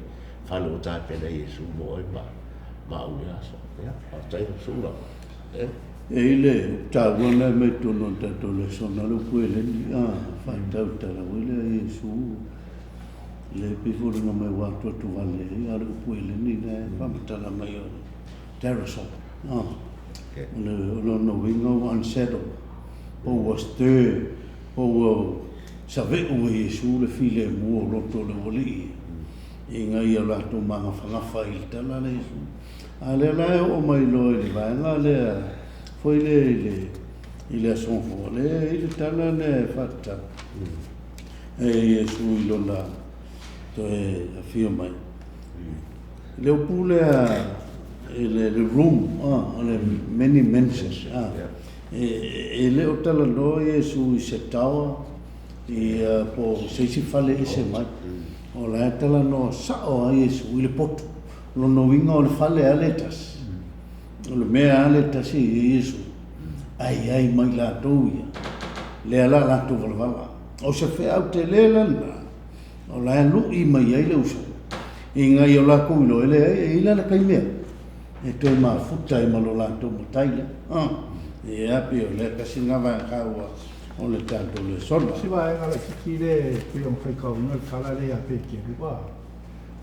fale ua tapena e Iesu mo oe ma ma au i lea aso. Ia, faafetai lau susuga. E. E i le taua lena e mai totonu o le tatou lesona le upu eleni, a, faatautala foi lea Iesu le pei foliga mai ua atuatuvale ai, a o le upu eleni lena e faamatala mai o le terasol, a, o le o lona uiga ua unsettled, po ua stir, po ua save'u e Iesu le filemu o loto o le aualii ina ia latou magafagafa i le tala lea Iesu. A lea la e oo mai loa i le vaega lea foi lea i le i le aso Gafua, lea e i le tala lea e faatatau e Iesu i lona toe afio mai. Le upu lea i le le room, o le many mansions, e le o talanoa Iesu i se tower. Ia, po o se isi fale ese mai. O la e talanoa sa'o a Iesu i le potu. O lona uiga o le fale a le tasi. O le mea a le tasi e i ai Iesu, ae i ai ma i latou ia, lea la latou valavala. O se feau tele la lena, o la e lu'i mai ai le uso, ina ia o lakou iloa, e leai, e i ai la le taimi e toe mafuta ai ma lo latou matai lea. Ia, pei o lea tasi lena vaega taua o le tatou lesona. Si vaega laitiiti lea e pei ona faitauina le tala lea ia Peteru, a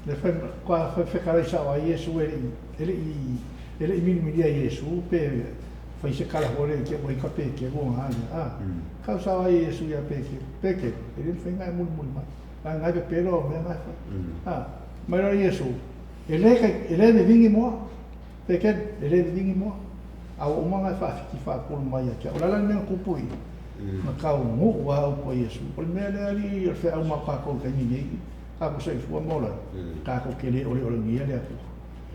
le fai, kua fai fetalai sao ai Iesu e le i, e le i, e le i milimilia e Iesu pe fai se tala foi lea i te i ua ita Peteru ona lea, a kau sao ai Iesu ia Peteru, Peteru, e le mafai ona e mulimuli mai, leaga na e pepelo au mea na e fai. A, mai loa Iesu, e le, e le vivigi moa, Peteru, e le vivigi moa, a ua uma ona e faafiti faapolo mai ia te au. O le a la le mea na tupu i i? Na taunuu lava upu a Iesu. O le mea lea alii o le feau ma tatou i le taimi nei, tatou soifua ma ola ai, tatou te le oleolegia le Atua.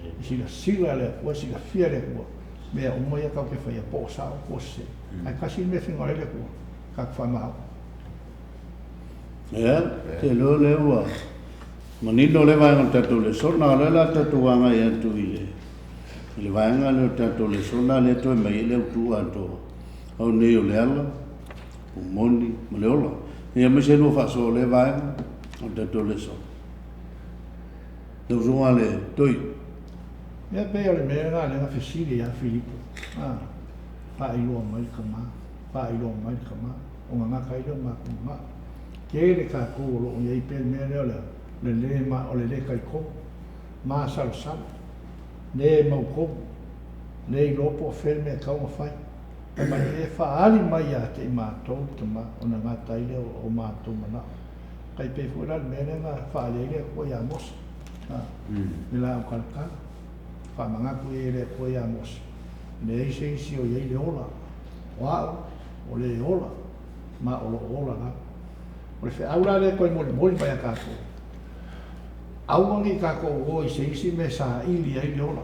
E silasila le Atua, e silafia le Atua, mea uma ia tatou te faia, po o sao po o sese. Ae tasi le mea e finagalo ai le Atua, tatou faamao. Ia, ou te iloa o lea ua manino lea vaega o le tatou lesona, o lea o le a tatou agai atu i le i le vaega lea o le tatou lesona lea e toe mai ai le autu atoa au nei o le ala, o moni ma le ola. Ia aemaise lua faasoa o lea vaega o le tatou lesona. Lau Susuga a le Toi. Ia pei o le mea lena lea na fesili ai Filipo, a, faailoa mai le tama, faailoa mai le tama, ona gata ai lea o matou manao. Tele tatou o lo o i ai pea le mea lea o le le ma, o le le talitonu, masalosalo, le mautonu, le iloa po o fea le mea e tatau ona fai. Fai mai, e faaali mai ia te i matou le tama, ona gata ai lea o matou manao. Tai pei foi la le mea lea na faaali ai le Atua ia Mose, a, le laau talatala. Faamanatu i ai e le Atua ia Mose, e leai se isi o i ai le ola, o au, o le ola, ma o lo o ola lava. O le feau la lea e toe molimoli mai ia tatou, aua ne i tatou o i se isi mea e saili ai le ola.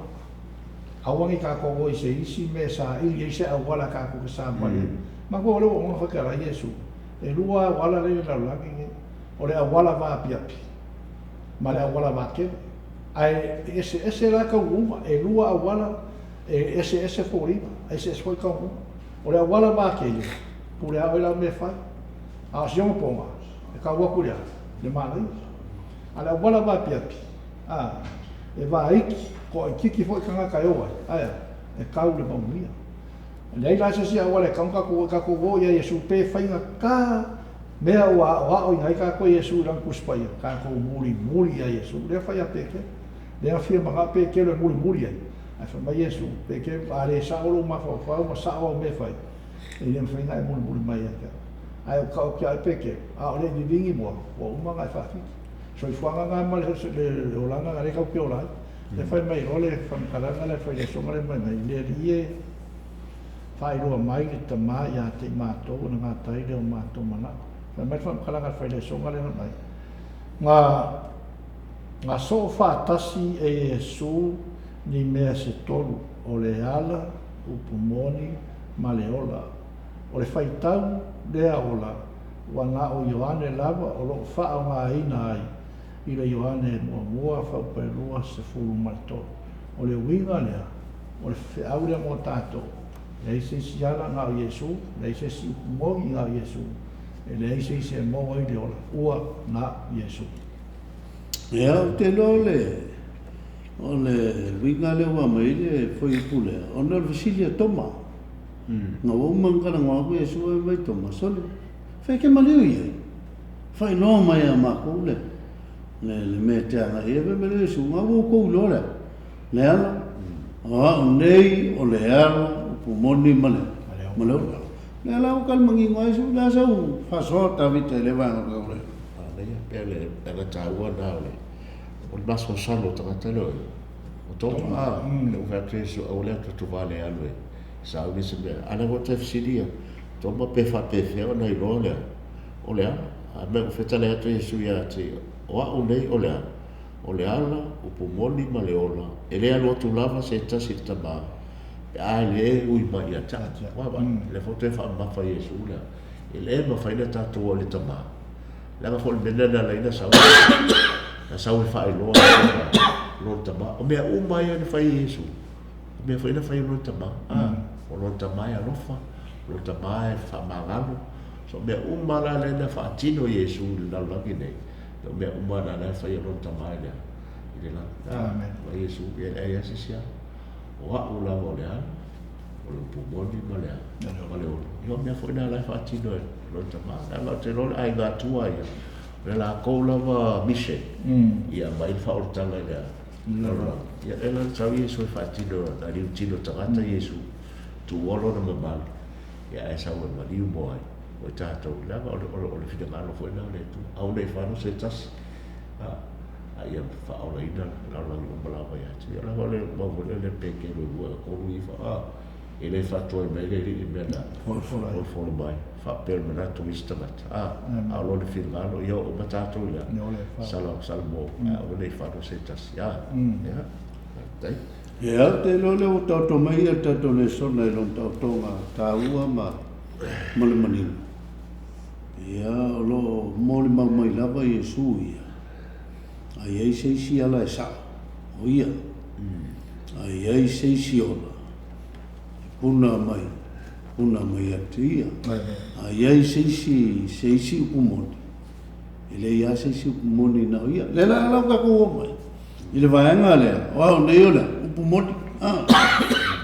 Aua ne i tatou o i se isi mea e saili ai se auala tatou te savali ai. Manatua o lea ua uma ona fai Iesu, e lua auala lea i le lalolagi lenei, o le auala vaapiapi ma le auala vaatele. Ae eseese la taunuuga, e lua auala, e eseese foliga, eseese foi taunuuga. O le auala vaatele, pule lava oe i lau mea e fai. A o si ona poga, e tau atu i le a? Le manaia. A o le auala vaapiapi, a, e vaiti, toaitiiti foi tagata e o ai, ae a? E tau le manuia. E leai la se isi auala e tatau ona tatou o ai, tatou o ia Iesu pe faigata mea ua aoaoina ai tatou e Iesu i lana Tusi Paia, tatou mulimuli ia Iesu. Lea fai a Petelo, lea na fia manao Petelo e mulimuli ai, ae fai mai Iesu, Petelo, a le sao lou mafaufau ma sao au mea e fai, e le mafai ona e mulimuli mai ia te au. Ae ou tau atu ia oe Petelo, a o le i vivigi moa, ua uma ona e faafiti. Soifuaga na ma le olaga na lea tatou te ola ai. Lea fai mai loa le faamatalaga lea fai le asoga lea mai mai, le Alii e faailoa mai le Tama ia te i matou ona gata ai lea o matou manao. Fai mai le faamatalaga fai le asoga lea mai, na na soo faatasi e Iesu ni mea se tolu, o le ala, upu moni, ma le ola. O le faitau lea ola, ua na o Ioane lava o lo o faaaogaina ai i le Ioane muamua faupaelua 13. O le uiga lea, o le feau lea mo tatou, leai se isi ala na o Iesu, leai se isi upu moni na o Iesu, e leai se isi e maua ai le ola, ua na Iesu. Ia, ou te iloa o le, o le uiga lea ua aumai ai le fuaiupu lea, ona o le fesili a Toma. Na ua uma ona talanoa atu Iesu fai mai Toma, sole, fea e te maliu i ai? Faailoa mai ia matou le, le, le mea e te agai i ai. Fai mai lea o Iesu, na ua outou iloa le a? Le ala? O au nei o le ala, upu moni ma le, ma le ola. Lea la ua tali manino ai Iesu, le a sau faasoa Tavita i lea vaega o le taulele. Manaia pea le aga taua lena o le, o le masalosalo o tagata lea o Toma, a, lea ua fai atu Iesu, aua le atu atu vale e alu e sauni se mea. A lea foi toe fesili ia Toma pe faapefea ona iloa le a? O le ala. A mea ua fetalai atu Iesu ia te ia, o au nei o le a? O le ala, upu moni ma le ola, e le alu atu lava se tasi i le Tama, pe a e le ui mai ia te au. Ua vaai, lea foi toe faamamafa Iesu le a? E le mafai ona tatou o i le Tama, Leaga foi o le mea lena na ala ai ona sau, na sau e faailoa Lona Tama. O mea uma ia na fai e Iesu, o mea foi na fai e Lona Tama. A, o Lona Tama e alofa, o Lona Tama e faamagalo. So o mea uma la lea na faatino e Iesu i le lalolagi nei, o mea uma na la e fai e Lona Tama i le i le lagi. Amen. Ma Iesu, ia e leai lava se isi ala. O a'u lava o le ala, o le upu moni ma le ma le ola. Ia o mea foi na la e faatino e Lona Tama. Leaga ou te iloa o le aiga Atua ia, o le latou lava mission, ia aumai le faaolataga i le lalolagi. Ia lea la na sau Iesu e faatino, na liutino tagata Iesu, tuua lona mamalu, ia ae sau e maliu mo ai, mo i tatou. Leaga o le, o le finagalo foi lena o le Atua, aua ne i fano se tasi, a ia faaolaina le lalolagi uma lava ia te ia. Leaga o le mau foi lea o le Petelo 2:39, e le faatuai mai le Alii i mea na folafola mai, faapea o le manatu o isi tagata, a o lona finagalo, ia oo uma tatou i le Salamo, ae aua ne i fano se tasi. Ia, faafetai. Ia, ou te iloa o lea ua taoto mai le tatou lesona i lona taotoga taua ma le manino. Ia, o lo o molimau mai lava Iesu ia, a i ai se isi ala e sao, o Ia. A i ai se isi ola, e puna mai, puna mai ia te Ia. A i ai se isi, se isi upu moni, e leai lava se isi upu moni na o Ia. Lea la lau tatou oo mai i le vaega lea, o au nei o le upu moni.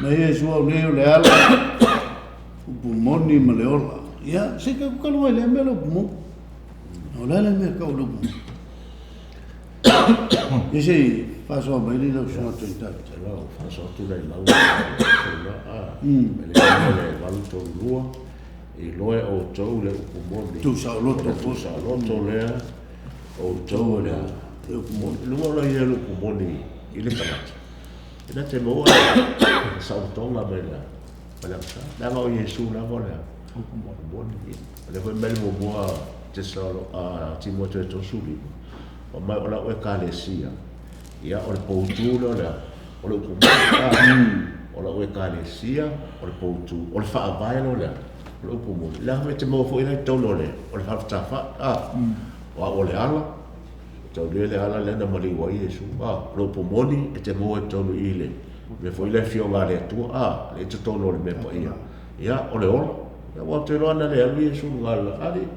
Mai Iesu au nei o le ala, upu moni ma le ola. Ia, se i tatou talanoa i lea mea o le upu moni. O le a le mea e tau o le upu moni? Ia se i faasoa mai le lau susuga Tony Tavita. Ia, ua faasoa atu nai mau a, e le le 832, iloa e outou le upu moni. Tuusaoloto. O le tuusaoloto lea, outou o le a? Le upu moni. Luga o la ia le upu moni i le tagata. E na te maua le saolotoga mai le mai le agasala. Leaga o Iesu lava o le upu moni. O lea foi mai le muamua Tesalo, Timote 35, fai mai o lau Ekalesia, ia o le poutu lea o le a? O le upu moni. O lau Ekalesia, o le poutu, o le faavae lea o le a? O le upu moni. Leaga foi e te maua foi la i totonu o le o le fale fetāfa'i, o au o le ala, taulia le ala lea na maliu ai Iesu, o le upu moni e te maua i totonu i le mea foi lea Afioga a le Atua, lea i totonu o le mea paia, ia, o le ola. Ia, aua ou te iloa ana le alu Iesu i luga o le ali,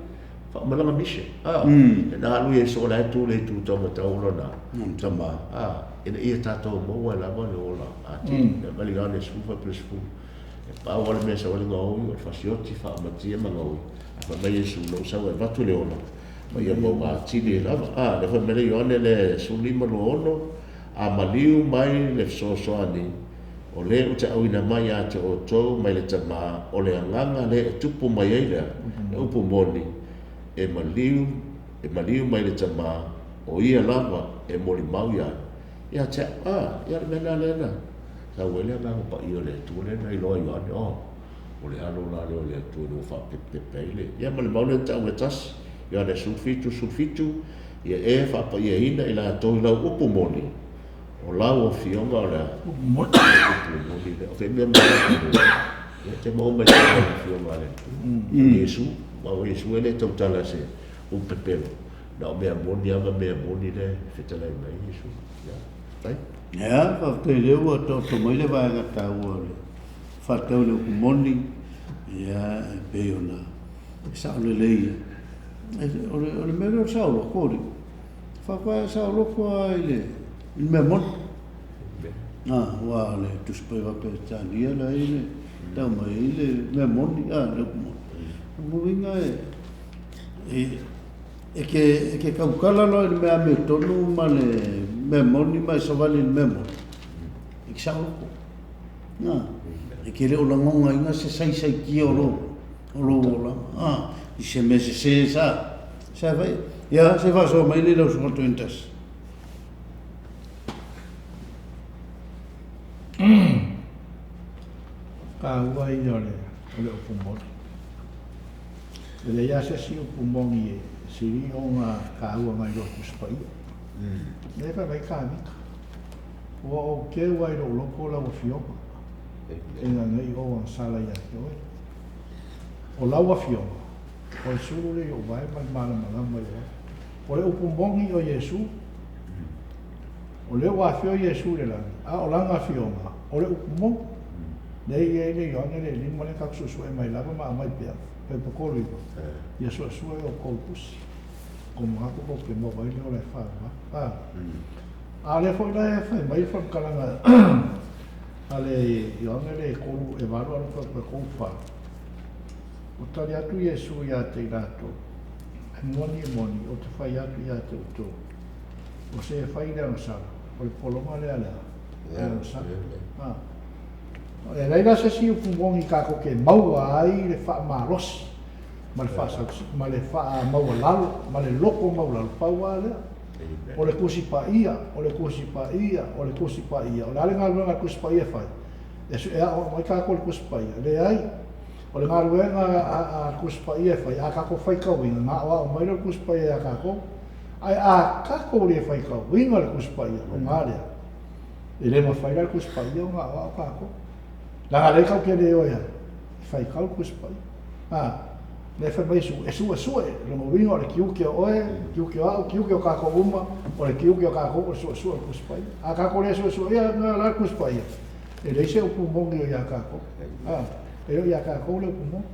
faauma lana mission, e na alu Iesu o la e tu i le itu taumatau o lona Tama, ina ia tatou maua ai lava le ola atili. Le mea le 14 le 10, e pau lava le mea e sau ai le gaoi o le fasioti, faamatia ma gaoi. Ae fai mai Iesu, na ou sau e avatu le ola, ma ia maua atili ai lava. Lea foi mea le Ioane le 15 26, a maliu mai le fesoasoani, o le ou te auina mai ia te outou mai le Tama, o le agaga lea e tupu mai ai lea, le upu moni, e maliu, e maliu mai le Tama, o ia lava e molimau ia ia te au. Ia le mea lena lea na sau ai le agaga paia o le Atua lea na iloa e Ioane, oh, o le alo la lea o le Atua ina ua faapepepe ai le, ia ma le mau lea na tau e tasi, Ioane 17 17, ia e faapaiaina i latou i lau upu moni, o lau Afioga o le a? Upu moni. Upu moni lea. O fea mea mai upu moni? Ia te maua mai totonu o le Afioga a le Atua. O Iesu, aua o Iesu e le tautala i se upu pepelo, na o mea moni lava ma mea moni lea e fetalai mai ai Iesu. Ia, faafetai. Ia, faafetai o lea ua taoto mai le vaega taua o le faatau i le upu moni, ia, e pei ona sao lelei. O le mea lea o le saoloto, alii, faapea e saoloto lava i le mea moni. Aua o le Tusi Paia Peretania la e i le tau mai ai le mea moni, le upu moni. O lona uiga e e te tautala loa i le mea amiotonu ma le mea moni ma e savali i le mea moni, e te saoloto. E te le o lagonaina se saisaitia o lou o lou olaga, i se mea sese sa sa fai. Ia, se faasoa mai le lau Susuga Tointas. Taua ia o le o le upu moni. E leai lava se isi upu moni e sili ona taua nai lo Tusi Paia. Lea e fai mai Tavita, Ua ou keu ai lou loto lau Afioga, ina ne i ou agasala ia te oe. O lau Afioga, O le sulu lea i ou vae ma le malamalama i ou ala. O le upu moni o Iesu, o lea ua afio Iesu i le lagi, a o Lana afioga, o le upu moni. Lea e i ai le Ioane le 5 lea tatou suesue mai lava ma aumai pea, Pepa 39, Ia suesue outou tusi, tou manatu tou te maua ai le ola e faavavau. A, a o lea foi la e fai mai le faamatalaga a le Ioane le 3, e 8 alu fuaiupu e 3, 4, Ua tali atu Iesu ia te i latou, E moni, e moni, ou te fai atu ia te outou, o se e fai i le agasala, o le pologa lea a le a? A le agasala. A. E leai la se isi upu moni tatou te maua ai le faamalosi ma le faasausi, ma le faamaualalo, ma le loto maualalo, pau lava lea. O le Tusi Paia, o le Tusi Paia, o le Tusi Paia. O le a le galuega a le Tusi Paia e fai? E aoao mai tatou i le Tusi Paia? Leai. O le galuega a le Tusi Paia e fai, a tatou faitauina, ona aoao mai lea o le Tusi Paia ia tatou. Ae a tatou le faitauina le Tusi Paia, o na lea, e le mafai la le Tusi Paia ona aoao tatou. Leaga lea tatou te le o e faitau le Tusi Paia. A, lea e fai mai Iesu, e suesue, lona uiga o le tiute o oe, tiute o au, tiute o tatou uma, o le tiute o tatou o le suesue o le Tusi Paia. A tatou le suesueina la le Tusi Paia, e leai se upu moni o ia tatou. A. E le o ia tatou le upu moni.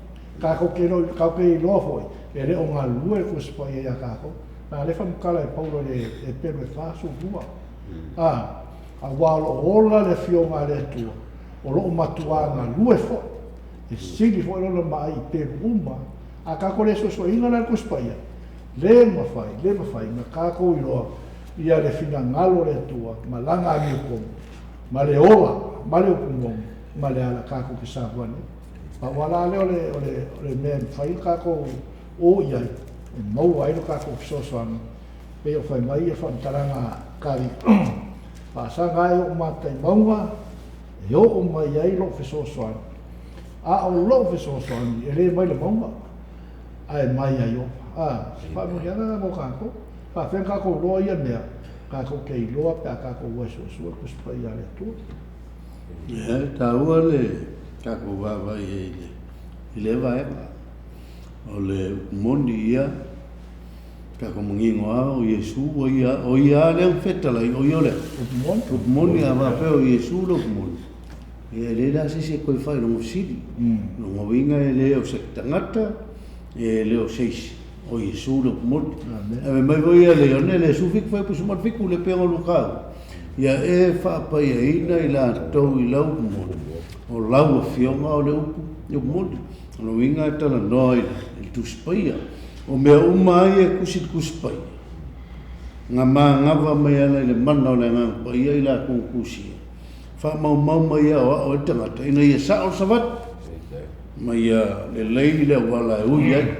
Tatou te tatou te iloa foi, e le o galulue le Tusi Paia ia tatou. Na lea faamatala e Paulo i le Eperu e 42. A, aua o lo o ola le Afioga a le Atua, o lo o matuā galue foi. E sili foi lona maai i pelu uma. A tatou le suesueina la le Tusi Paia, le mafai, le mafai na tatou iloa ia le finagalo o le Atua ma Lana amiotonu, ma le ola, ma le upu moni. ma le ala tatou te savavali ai. Pau lava la lea o le, o le, o le mea e mafai ona tatou o i ai e maua ai lo tatou fesoasoani, pei o fai mai le faamatalaga a Kavita, Faasaga ai ou mata i mauga e oo mai ai lou fesoasoani, a o lou fesoasoani e le mai le mauga, ae mai ia Ieova. A, se faamanuiaga lena mo tatou. Faafefea ona tatou iloa ia mea? Tatou te iloa pe a tatou o e suesue le Tusi Paia a le Atua. Ia, e taua le tatou vaavaai ai i lea vaega. O le upu moni ia, tatou manino lava o Iesu o ia, o ia lava lea na fetalai, o ia o le a? Upu moni. Upu moni, a faapea o Iesu le upu moni, ia e leai la se isi e toe faailoga fesili. Lona uiga e le o se tagata, e le o se isi, o Iesu le upu moni. Ae fai mai foi ia Leone le 17 fuaiupu 17 le pega o Lukau, Ia e faapaiaina i latou i lau upu moni, o lau afioga o le upu, le upu moni. O lona uiga e talanoa i le Tusi Paia. O mea uma lava ia e tusi i le Tusi Paia, na manava mai ana i le mana o le Agaga Paia i latou na tusia, faamaumau mai e aoao ai le tagata ina ia sao le savali, ma ia lelei le auala e ui ai.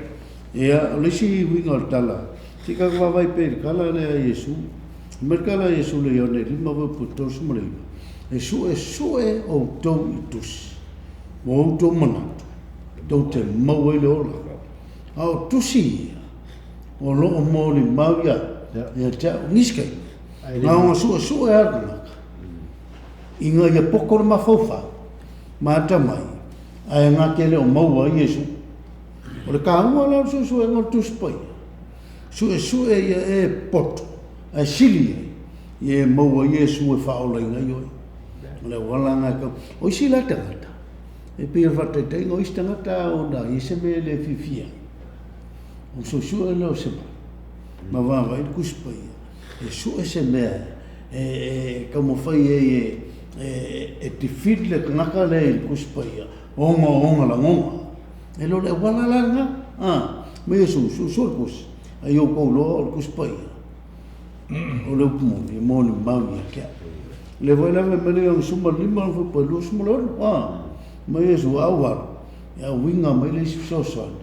Ia, o le isi uiga o le tala, se i tatou vaavaai pea i le tala lea a Iesu. Fai mai le tala a Iesu i le Ioane 5 fuaiupu 39, E suesue outou i tusi mo outou manatu, tou te maua ai le ola. A o tusi ia, o lo o molimau ia, ia te au, nisi taimi, na ona suesue lava le tagata, ina ia poto le mafaufau ma atamai, ae na te le o maua ai Iesu. O le taua la o le suesuega o le Tusi Paia, suesue ia e poto ae sili ai, ia e maua ai Iesu e faaolaina ai oe. O le auala lena e tau. O isi la tagata, e pei o le faataitaiga, o isi tagata ona i ai se mea e le fiafia ai, ona suesue lea o se mea, ma vaavaai le Tusi Paia, e sue se mea e taumafai ai e defeat le tagata lea i le Tusi Paia, ona o ona lagona. E le o le auala la lena. A, ma Iesu, suesue le Tusi, a ia outou iloa o le Tusi Paia, o le upu moni, e molimau ia te au. O lea foi la fai mai le Ioane 15, fuaiupu e 26, a, ma Iesu, a ou alu, e auiga mai le isi fesoasoani,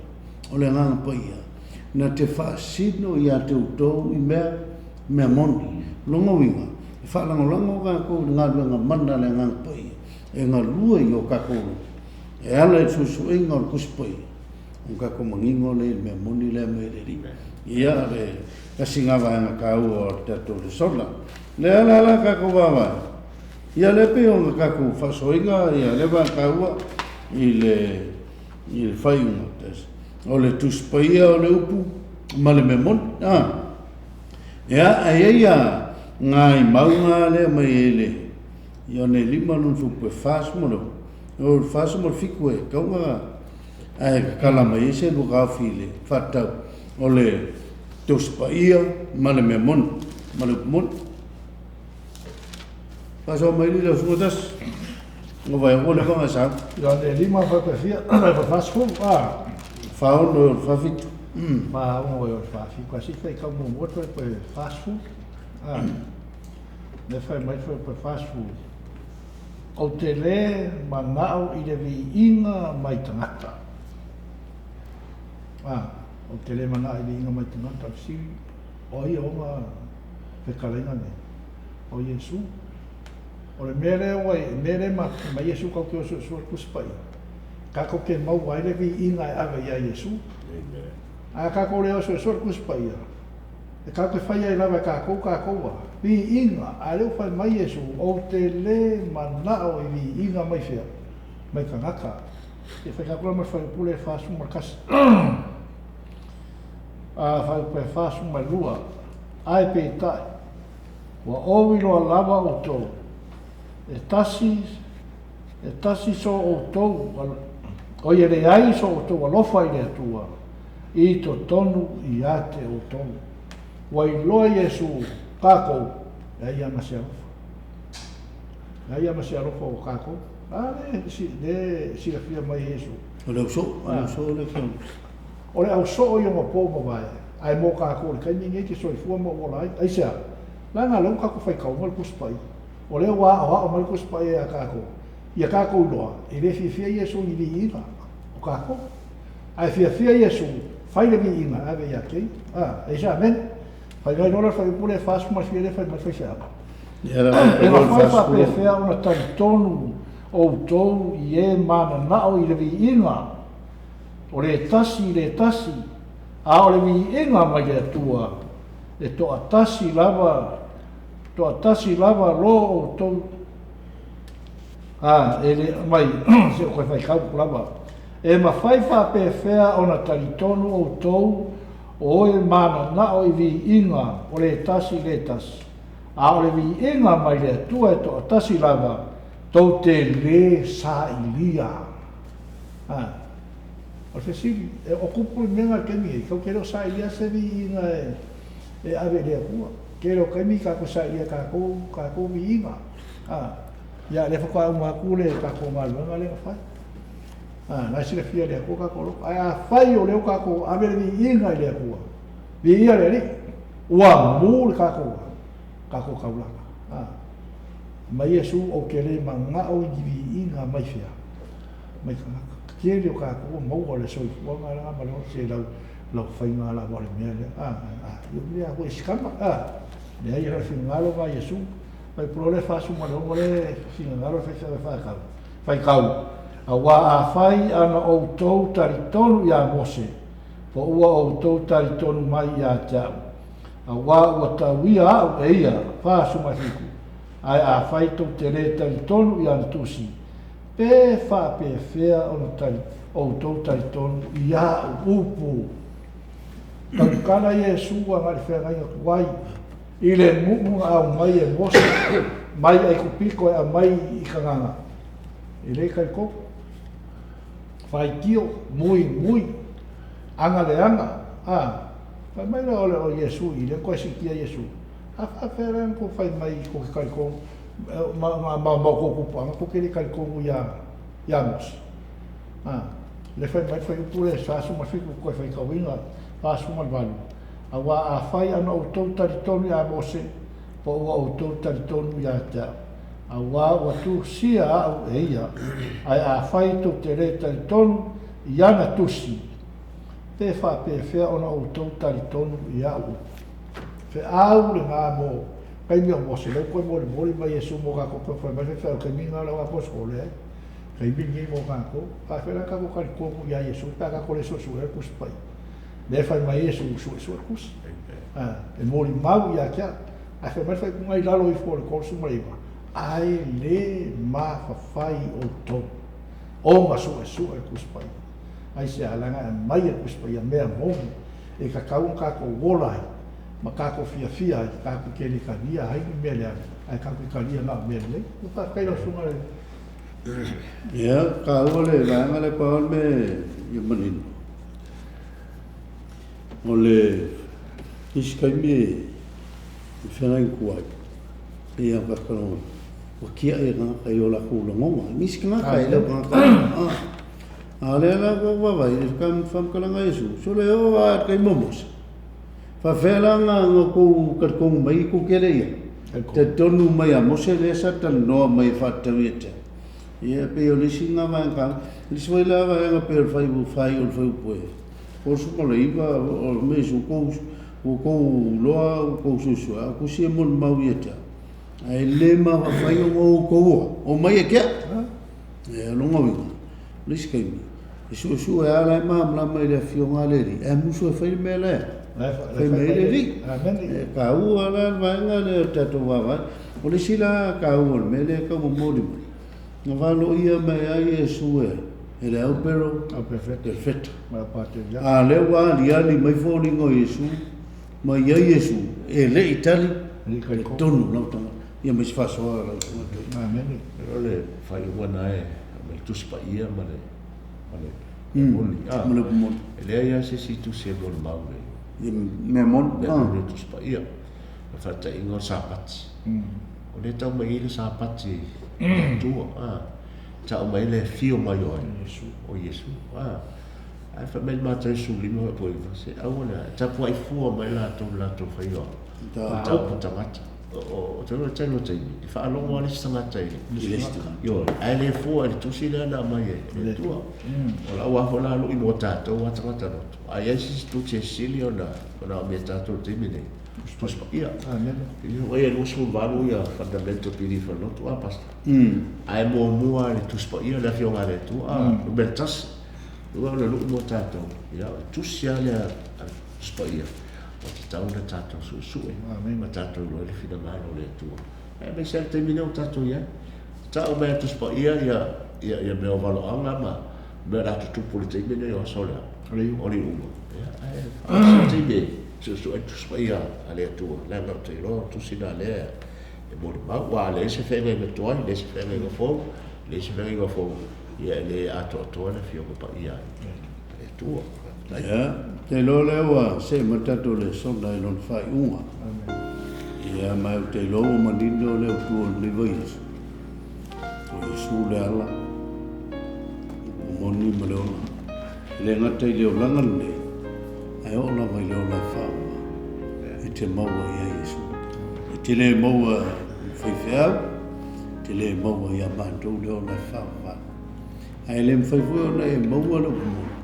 o le Agaga Paia, na te faasino ia te outou i mea, mea moni. O lona uiga, e faalagolago tatou i le galuega mana a le Agaga Paia, e galue i o tatou loto, e ala i le suesuega o le Tusi Paia, ona tatou manino lea i le mea moni lea mai le Alii. Ia, le tasi lena vaega taua o le tatou lesona. Le ala la tatou vaavaai, ia lea pei ona tatou faasoaina ia lea vaega taua i le i le faaiuga. O le Tusi Paia o le upu ma le mea moni. A. Ia, ae i ai ia ngai mauga lea mai e le Ioane 5 lona fuaiupu e 46, o le 47 e tatau ona ae tatala mai ai se lua taofi i le faatatau o le Tusi Paia ma le mea moni, ma le upu moni. Faasoa mai alii lau susuga Tasi. Ua vaai atu ua leva ona e sau. Ioane 5 fuaiupu e fia, fuaiupu e 40, a. 46 i le 47. 46 i le 47. Ae se i faitau muamua le fuaiupu e 40, a. Lea fai mai le fuaiupu e 40, Ou te lē manao i le viiga mai tagata. A, ou te lē manao i le viiga mai tagata, o le fesili, o ai e ona fetalaiga nei? O Iesu. O le mea lea ua i, mea lea ma mai Iesu tatou te o e suesue le Tusi Paia, tatou te maua ai le viiga e ave ia Iesu. Ae a tatou le o e suesue le Tusi Paia, e tatou te fai ai lava e tatou tatou a viiga, ae lea ua fai mai Iesu, ou te le manao i viiga mai fea? Mai tagata. Ia fai tatou la ma le fuaiupu lea e 41. A fuaiupu e 42, ae peitai, Ua ou iloa lava outou, e tasi, e tasi so outou, oi e leai so outou alofa i le Atua i totonu ia te outou. Ua iloa Iesu kakou, leai lava ma se alofa. Leai lava ma se alofa o kakou. A le, le silafia mai e Iesu. O le ausoo, o le ausoo le afioga. O le ausoo i ona po ua mavae, ae mo kakou i le taimi lenei te soifua ma ou ola ai. Aisea? Leaga lea ua tatou faitauina le Tusi Paia. O lea ua aoao mai le Tusi Paia ia tatou, ia tatou iloa, e le fiafia Iesu i ni viiga o tatou. Ae fiafia Iesu, fai le viiga e ave ia te ia. A, aisea? Amene. Fai mai loa la le fuaiupu lea e 44 lea e fai mai le faifeau. E mafai faapefea ona talitonu outou i e mananao i le viiga o le tasi i le tasi, a o le viiga mai le Atua, e toatasi lava, toatasi lava lo outou, a, e le, mai, se o koe faitau lava. E mafai faapefea ona talitonu outou o e mananao i viiga o le tasi i le tasi, a o le viiga mai le Atua e toatasi lava, tou te lē sailia. A, o le fesili, e o kupu i mea na i le taimi nei, tou te le o sailia se viiga e ave i le Atua. Tele o taimi tatou sailia e tatou, tatou viiga. A, ia lea faatoa uma atu le tatou galuega lea na fai. A, la e silafia e le Atua tatou alofa. Ae afai o lea ua tatou ave le viiga i le Atua, viia le Alii, ua mu le tatou, tatou taulaga. A, mai Iesu, ou te le manao i ni viiga mai fea? Mai tagata. Tele o tatou ua maua le soifuaga la ma le ola se lau lau faiga lava o le mea lea. A, a, ia mea a koe sikama. A, leai e le finagalo na Iesu. Mai pulo le 46 le finagalo le faifeau e faatau. Faitau. Auā afai ana outou talitonu iā Mose, po ua outou talitonu mai iā te a'u, auā ua tauia a'u e ia, 47, ae afai tou te lē talitonu i ana tusi, Pe faapefea ona tali outou talitonu i a'u upu? Tautala Iesu agai le feagaiga tuai i le nuu na aumai e Mose mai Aikupito e aumai i Kanana. E le talitonu. Faitio, mui mui, aga leaga, a. Fai mai la o o Iesu i lea na toe siitia Iesu. A faapefea la ona tou fai mai tou te talitonu ma, ma, ma, ma outou tupuaga tou te le talitonu iā, iā Mose. A, le fai mai le fuaiupu lea e 47 toe faitauina 48, auā afai ana outou talitonu iā Mose, po ua outou talitonu iā te a'u, auā ua tusia a'u e ia, ae afai tou te le talitonu i ana tusi, pe faapefea ona outou talitonu i a'u upu? Feau lenā mo Taimi o Mose, lea ua toe molimoli mai Iesu mo tatou toe fai mai faifeau i taimi na lau aposetolo, leai. Taimi lenei mo tatou. Faafefea la tatou talitonu ia Iesu pe a tatou le suesuea le Tusi Paia? Lea e fai mai Iesu, suesue le Tusi. E molimau ia te au. Ae fai mai le faaiuga i lalo ifo o le 39, ae le mafafai outou ona suesue le Tusi Paia. Aisea? Leaga e aumai e le Tusi Paia mea moni e tatau ona tatou ola ai ma tatou fiafia ai, tatou te le talia ai ni mea leaga, ae tatou te talia na o mea lelei. Ua faafetai lau susuga i le. Ia, taua le vaega lea pau le mea ia manino. O le isi taimi e feagai atu ai, pei lava ona tatou ua tiai e tagata i o latou lagona. Nisi tagata e le o tagata uma. A o lea la ua ou vaavaai i le faamatalaga a Iesu, sole e oo lava i le taimi o Mose, faapefea la ona outou talitonu mai tou te le i ai? Talitonu mai ia Mose lea sa talanoa mai e faatatau ia te au. Ia, e pei o le isi lena vaega taua. O le isi foi la vaega pei o le faaiu o le fuaiupu e 39, o le mea Iesu, ua outou iloa, ua outou suesue, a o tusi e molimau ia te au, ae le mafaafai ona outou omai e tea. O lona uiga, o le isi taimi, e suesue lava la e malamalama i le Afioga a le Alii, ae musu e fai le mea la e fai mai ai le Alii. E taua la le vaega lea o le tatou vaavaai. O le isi la taua o le mea lea e tau momoli mai, na valoia mai ai Iesu e le aupero perefeta. A o lea ua aliali mai foliga o Iesu ma i ai Iesu e le i tali tonu lau tagata. Ia ma isi faasoa lau tagata. Amene. O le faaiuga na e aumai le Tusi Paia ma le ma le moni. Ma le upu moni. E leai lava se isi tusi e molimau i mea moni. Mea moni o Tusi Paia. O le faataitaiga o le Sapati. O lea e tau mai ai le Sapati i le Atua. Tau mai ai le afio mai o ai? O Iesu. Ae fai mai le Mataio 15 faapea, se aua le, tapuai fua mai latou i le latou faiga mataupu tagata. O te iloa tele o taimi, e faalogo lava le isi tagata i le isi tagata. Ioe, ae le fua i le tusi lea na aumai e le Atua. O lau lava foi la lui mo tatou lava tagata loto, a i ai se isi tusi e sili ona manaomia e tatou i le taimi lenei, Tusi Paia. Ia, e 28 ia fundamental belief a le loto, a Pastor? Ae muamua le Tusi Paia le Afioga a le Atua, a, numera tasi. Aua o le lui mo tatou, ia, o le tusi lava lea a le Tusi Paia, ua tatau ona tatou suesue ma tatou iloa ai le finagalo o le Atua. Aemaise lava le taimi lea ua tatou i ai. Tau mai a le Tusi Paia ia mea o valoaga ma mea o le a tutupu i le taimi lenei o aso o le iuga. Ia, ae faaaoga se taimi e suesue ai le Tusi Paia a le Atua, leaga ou te iloa o le tusi lena lea e molimau. Aua a leai se feagaiga tuai, leai se feagaiga fou, leai se feagaiga fou, ia e le atoatoa le Afioga Paia a le Atua. Ia, ou te iloa lea ua see mai le tatou lesona i lona faaiuga. Ia, ma ou te iloa ua manino le autu o lenei vaiaso. O Iesu le ala, o moni ma le ola. E le gata i le olaga lenei, ae oo lava i le ola e faavavau. E te maua ia Iesu. E te le maua i faifeau, e te le maua ia matou le ola e faavavau. Ae le mafai foi ona e maua le upu moni,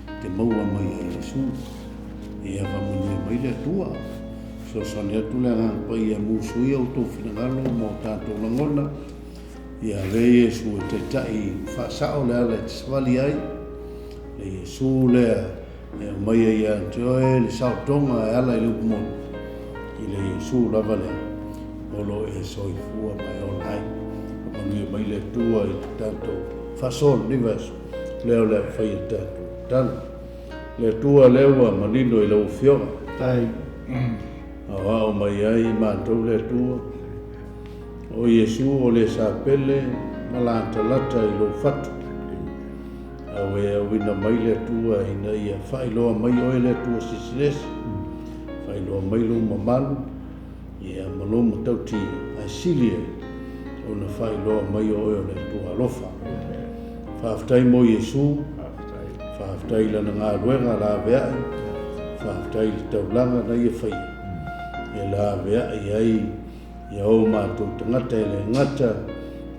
e te maua mai ia Iesu. Ia faamanuia mai le Atua. Fesoasoani atu le Agaga Paia e musuia outou finagalo ma o tatou lagona. Ia ave Iesu e taitai faasao le ala e te savali ai. Le Iesu lea e aumaia ia te oe le saotoga e ala i le upu moni, i le Iesu lava lea o lo o e soifua ma e ola ai. Faamanuia mai le Atua i le tatou faasoa o lenei vaiaso, lea o le a faia le tatou tala. Le Atua lea ua manino i lau Afioga. Aoao mai ai matou le Atua, o Iesu o le sapele ma latalata i lou fatu. A ua e auina mai le Atua ina ia faailoa mai oe le Atua Silisiliese, faailoa mai lou mamalu, ia ma lou matautia, ae sili ai ona faailoa mai o oe o le Atua alofa. Faafetai mo Iesu, faafetai i lana galuega laveai, faafetai i le taulaga na ia faia e laveai ai Ia o matou tagata e le gata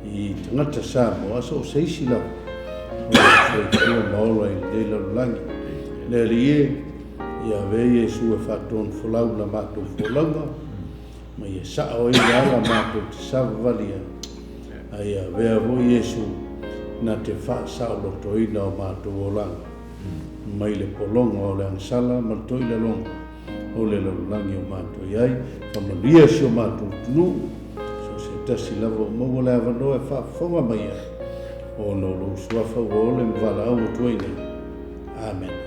i tagata Samoa, a so o se isi lava o lo o soifua ma ola i lenei lalolagi. Le Alii e, ia avea Iesu e faatonufolau i la matou folauga, ma ia sao ai le ala matou te savavali ai, a ia avea foi Iesu na te faasaolotoina o matou olaga mai le pologa o le agasala ma le toilaloga o le lalolagi o matou i ai, faamanuia si o matou atunuu, so o se tasi lava ua maua le avanoa e faafofoga mai ai, ona o lou suafa ua ole ma valaau atu ai nei. Amene.